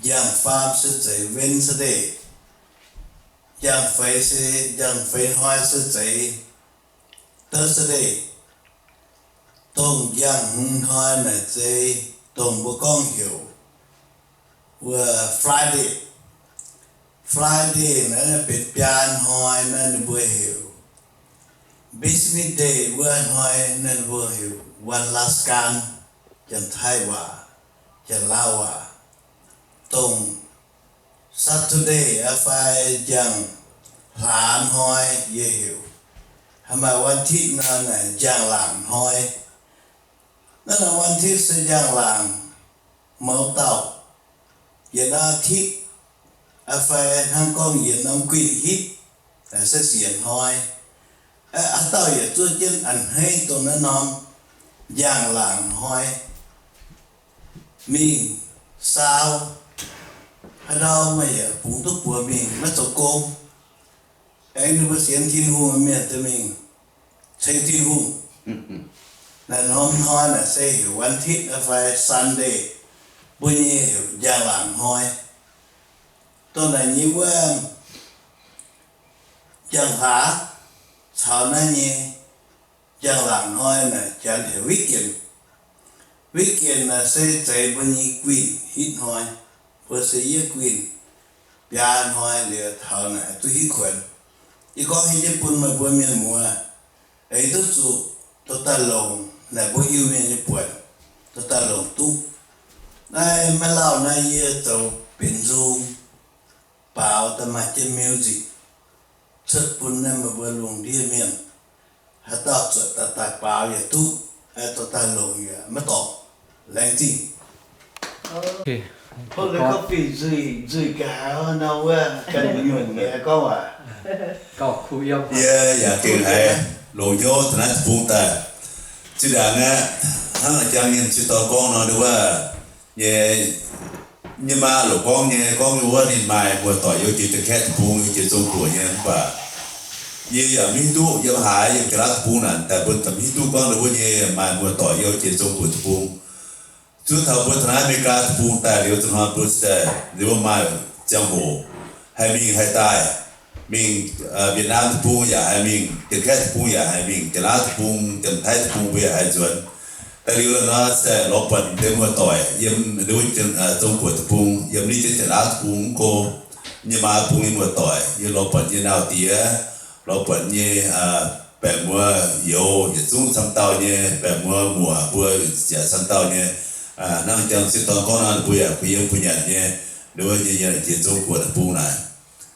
njang-faam se zeiz Wednesday, njang-feix se, njang-feix hnoi se zeiz Thursday. Dongh njang-hmz hnoi naaic se dongh mbuo gorngv heuc wuov Friday. Friday naaiv benx biaa hnoi naaiv ninh mbuo heuc business day, wuov hnoi naaiv ninh mbuo heuc วันราชการ, Janx-Taiv waac, Janx-Laauv waac. Dongh Saturday fai njang-hlaax hnoi yie heuc, maaih วันอาทิตย์ nor naaic njang-laangc hnoi. Naaiv norm วันอาทิตย์ se njang-laangc mouz dauh, yietc norm อาทิตย์ fai hnangv gorngv yietc norm guinh hitv, se siec hnoi. Haaix dauh yietc zuov jienv a'hneiv dongh naaiv norm njang-laangc hnoi mingh saau, haaix ndau meih yaac bungx duqv buoz mingh maiv zoux gong. Aengx ninh mbuo sienx Tin-Hungh mienh duqv mingh ceng Tin-Hungh. Naaiv norm hnoi naaic se heuc วันอาทิตย์ fai Sunday, mbuo nyei heuc njang-laangc hnoi. Dongh naaic nyei wuov njang-hlaax caux naaiv nyei njang-laangc hnoi naaic Janx heuc weekend. Weekend naaic se zeiz mbuo nyei guinh hitv hnoi. Mbuo se yie guinh biaa hnoi liuz taux naaic duqv hitv kuonx. Yie gorngv hiuv jienv bun meih mbuo mienh muoz, aengx duqv zuqc dorh daaih longc naaic mbuo Iu-Mienh nyei buonc, dorh daaih longc duqv. Naaiv maiv lauh naaiv yie zoux benx nzung baaux daaih maaih jienv music cuotv bun naaiv meih mbuo lungh ndiev mienh. Haaix dauh zuotc daaih daaih baaux yaac duqv, dorh daaih longc yaac maiv dorngc. Laengz zingh. Hopv coffee nzuih nzuih ga'haaix nor wuov ganh nyunc nyei gorngv waac. Yie yaac gengh haiz longc hnyouv taux naaiv deic-bung daaih. Zinh ndaangc aqv, hnangv a'jang nyei m'sieqv dorn gorngv nor, wuov nyei, nyei maa loc gorngv nyei, gorngv nyei wuov ninh maaih muoz-doic youh jiex Janx-Kaeqv deic-bung, youh jiex Zong-Guoqv nyei, mv baac yie yaac mv hiuv duqv yiem haaix, yiem Janx-Laauv deic-bung naaic daaih mbuo za'gengh mv hiuv duqv gorngv nduov wuov nyei maaih muoz-doic youh jiex Zong-Guoqv deic-bung. Zuov taux mbuo taux naaiv America deic-bung daaih liuz, za'gengh mbuo daaih liuz maaih ziangh hoc haih mingh haih daaih, mingh Vietnam deic-bung yaac haih mingh, Janx-Kaeqv deic-bung yaac haih mingh, Janx-Laauv deic-bung, Janx-Taiv deic-bung mbuo yaac haih nzuonx. Daaih liuz la'nor se lorz buatc deix muoz-doic yiem nduov Janx-Zong-Guoqv deic-bung, yiem ni jienv Janx-Laauv deic-bung mv go, nyei maa bung nyei muoz-doic, yie lorz buatc nyei nauz diex, lorz buatc nyei baeqc muoz youz yietc zungv camv dauh nyei, baeqc muoz muoc mbuo yaac camv dauh nyei. Hnangv jang m'sieqv dorn gorngv nor, ninh mbuo yaac kuh yiem kuh nyanc nyei, nduov nyei yiem jiex Zong-Guoqv deic-bung naaic.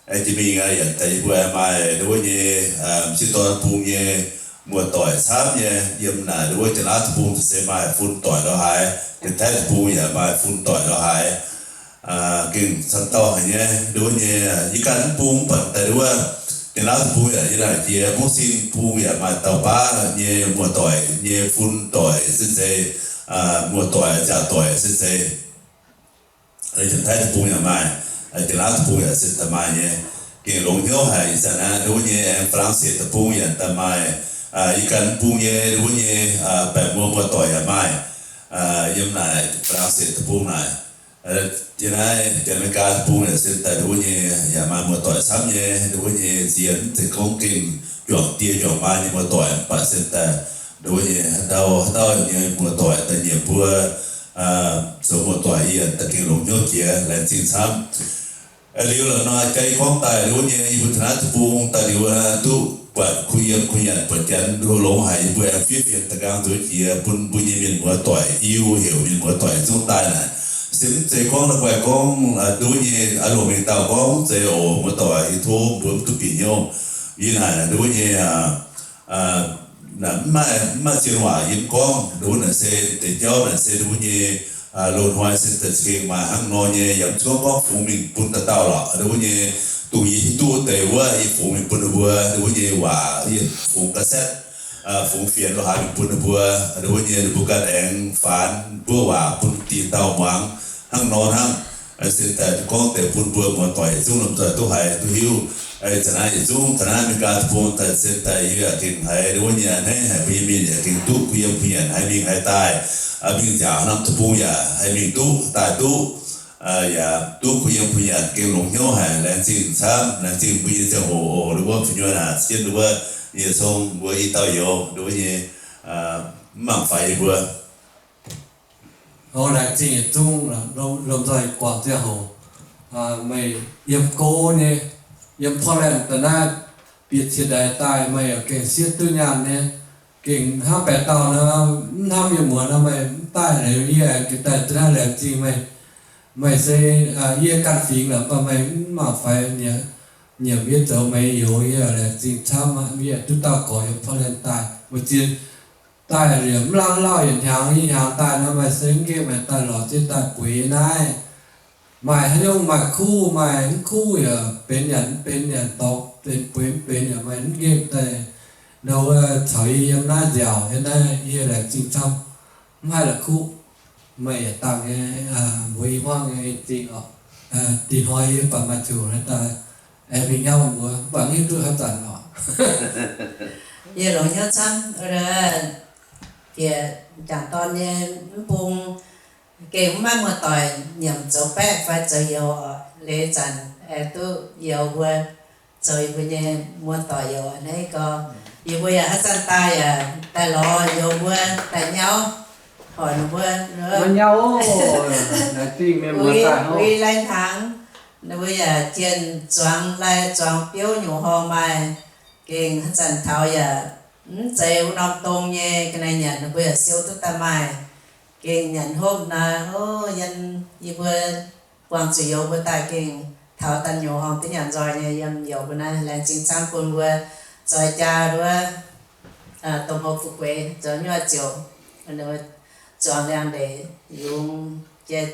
Jiex mingh yaac daaih yie mbuo maaih nduov nyei m'sieqv dorn bung nyei muoz-doic camv nyei, yiem naaic nduov Janx-Laauv deic-bung se maaih fun doic lorz haaix, Janx-Taiv deic-bung yaac maaih fun doic lorz haaix. Gengh camv dauh haic nyei nduov nyei, yie ganh mv bung mv baac daaih nduov Janx-Laauv deic-bung yaac yie naaic jiex mungv sin bung yaac maaih dauh baav nyei muoz-doic nyei fun doic se zeiz, muoz-doic nziaauc doic se zeiz. Janx-Taiv deic-bung yaac maaih, Janx-Laauv deic-bung yaac se daaih maaih nyei. Gengh longx hnyouv haic ih zanc aqv, nduov nyei aengx Faa^lang^se deic-bung yaac daaih maaih, yie ganh mv bung nyei nduov nyei baeqc muoz muoz-doic yaac maaih, yiem naaic Faa^lang^se deic-bung naaic. Yiem naaiv Janx-America deic-bung yaac se daaih nduov nyei yaac maaih muoz-doic camv nyei, nduov nyei nziex mv zeiz gorngv gengh juangc die juangc maa nyei muoz-doic mv baac se daaih nduov nyei haaix dauh haaix dauh nyei muoz-doic daaih nyiemc mbuo zoux muoz-doic yie daaih gengh longx hnyouv jiex, laengz zingh camv. Liuz la'nor jaa yie gorngv daaih nduov nyei yie mbuo taux naaiv deic-bung daaih liuz duqv buatc kuh yiem kuh nyanc buatc Janx nduov longx haic, yie mbuo aengx fiev fienx da'nqaang nzuonx jiex bun mbuo nyei mienh muoz-doic Iu-Mienh heuc mienh muoz-doic zungv daaih naaic. Se mv zeiz gorngv la'guaih gorngv nduov nyei aa longc mingh dauh gorngv mv zeiz oc muoz-doic, yie tov mbuo mv duqv bieqc hnyouv. Yie naaic nduov nyei mv maaih, mv maaih zien waac yie mv gorngv. Nduov naaic se deix jauv naaic se nduov nyei loz-hnoi se daaih za'gengh maaih hnangv nor nyei, yaac mv zuqc gorngv fungx mingh bun dauh dauh lorqc. Nduov nyei dongh yie hiuv duqv deix wuov yie fungx mingh bun ninh mbuo nduov nyei waac, yie fungx ga'setv, fungx fienx lorz haaix mingh bun ninh mbuo, nduov nyei ninh mbuo ganh aengx faanx mbuo waac bun dinh dauh muangx hnangv nor hnangv. Se daaih gorngv deix bun mbuo muoz-doic yietc zungv lomh nzoih duqv haiz duqv hiuv. Ih zanc naaiv yietc zungv taux naaiv America deic-bung daaih se daaih yie yaac gengh haiz nduov nyei a'hneiv haic mbuo nyei mienh yaac gengh duqv kuh yiem kuh nyanc haih mingh haih daaih. Mingh nziaauc norm deic-bung yaac haih mingh duqv daaih duqv, yaac duqv kuh yiem kuh nyanc, gengh longx hnyouv haic. Laengz zingh camv, laengz zingh mbuo nyei ziangh hoc oc. Nduov wuov fu'nyuonh aac, ziex jienv nduov wuov yietc cong mbuo i dauh youz nduov wuov nyei mv mangc faix yie mbuo. Laengz zingh yietc zungv lomh nzoih guangc ziangh hoc. Meih yiem go nyei, yiem Portland daaih naaiv, bieqc cie ndaix daaih meih yaac gengh siev duqv nyaanh nyei. Gengh hnangv baeqc dauh nor, mv hnamv yie muonz nor meih mv daaih liuz yie aengx gengh daaih daaih naaiv. Laengz zingh meih. Meih se yie ganh fingx lorqc, mv baac meih mv mangc faix nyiemc yie zoux meih youz, yie laengz zingh camv aqv. Yie duqv dauh gorx yiem Portland daaih, weic zuqc daaih liemh mv laangh lauh yietc hnyangx i hnyangx daaih nor, meih se mv nqemh meih daaih lorz jienv daaih bueix naaiv. Maaih haaix nyungc maaih kuv maaih mv kuv yaac benx nyanc mv benx nyanc dorngx, benx bueix mv benx yaac meih mv nqemh daaih nor wuov caux yie yiem naaiv nziaauc. Yiem naaiv yie laengz zingh camv, mv haih la'kuqv. Meih yietc dangh nyei, mbuox i hmuangv nyei zingh oc. Dinh hnoi yie mv baac maaih ziangh hoc naaiv daaih aengx mingh nyauv mbuo, mv baac hiuv duqv haaix zanc oc. Yie longx hnyouv camv, bieqc jangc dorn nyei mv bung gengh mv maaih muoz-doic nyiemc zoux baeqv fai zoux youz oc. Leiz zanc aengx duqv youz mbuo zoux yie mbuo nyei muoz-doic youz naaiv gorx. Yie mbuo yaac haaix zanc daaih yaac daaih lorz youz mbuo daaih nyauv, hoic ninh mbuo uix lai hnaangx, ninh mbuo yaac jienh zuangx lai zuangx biouv nyungc horngh maaih. Gengh haaix zanc taux yaac mv zeiz wuov norm dong nyei ga'naaiv nyanc, ninh mbuo yaac siou duqv daaih maaih. Gengh nyanc hopv naaiv, o, yie mbuo buangh zuqc youz mbuo daaih gengh taux daaih nyungc horngh duqv nyanc nzoih nyei yiem youz mbuo naaiv. Laengz zingh camv bun mbuo zoix jaa wuov, domh houx fu'jueiv zoux nyuoz ziouc, zuangx liangx-ndeic yungz jai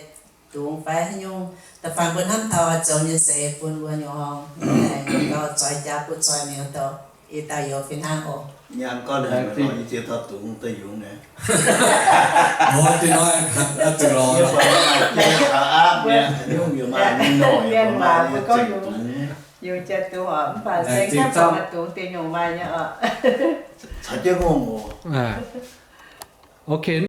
dungz fai haaix nyungc, da'faanh mbuo hnamv taux zoux nyei seix bun mbuo nyungc horngh, gauh zoix jaa butv zoih mi'aqv douh. Ih dauh youz fih hnangv oc. Nyanc gorn haic, i ziex dauh dungz daaih yungz naaiv. Mv baac maaih jai taux aapv nyei, nyungc yaac maaih ninh noic, mienh maaih mbuo gorngv yungz, yungz jai dungz oc, mv baac se gapv dungz deix nyungc maaih nyei oc. Caux jienv ngongh oc.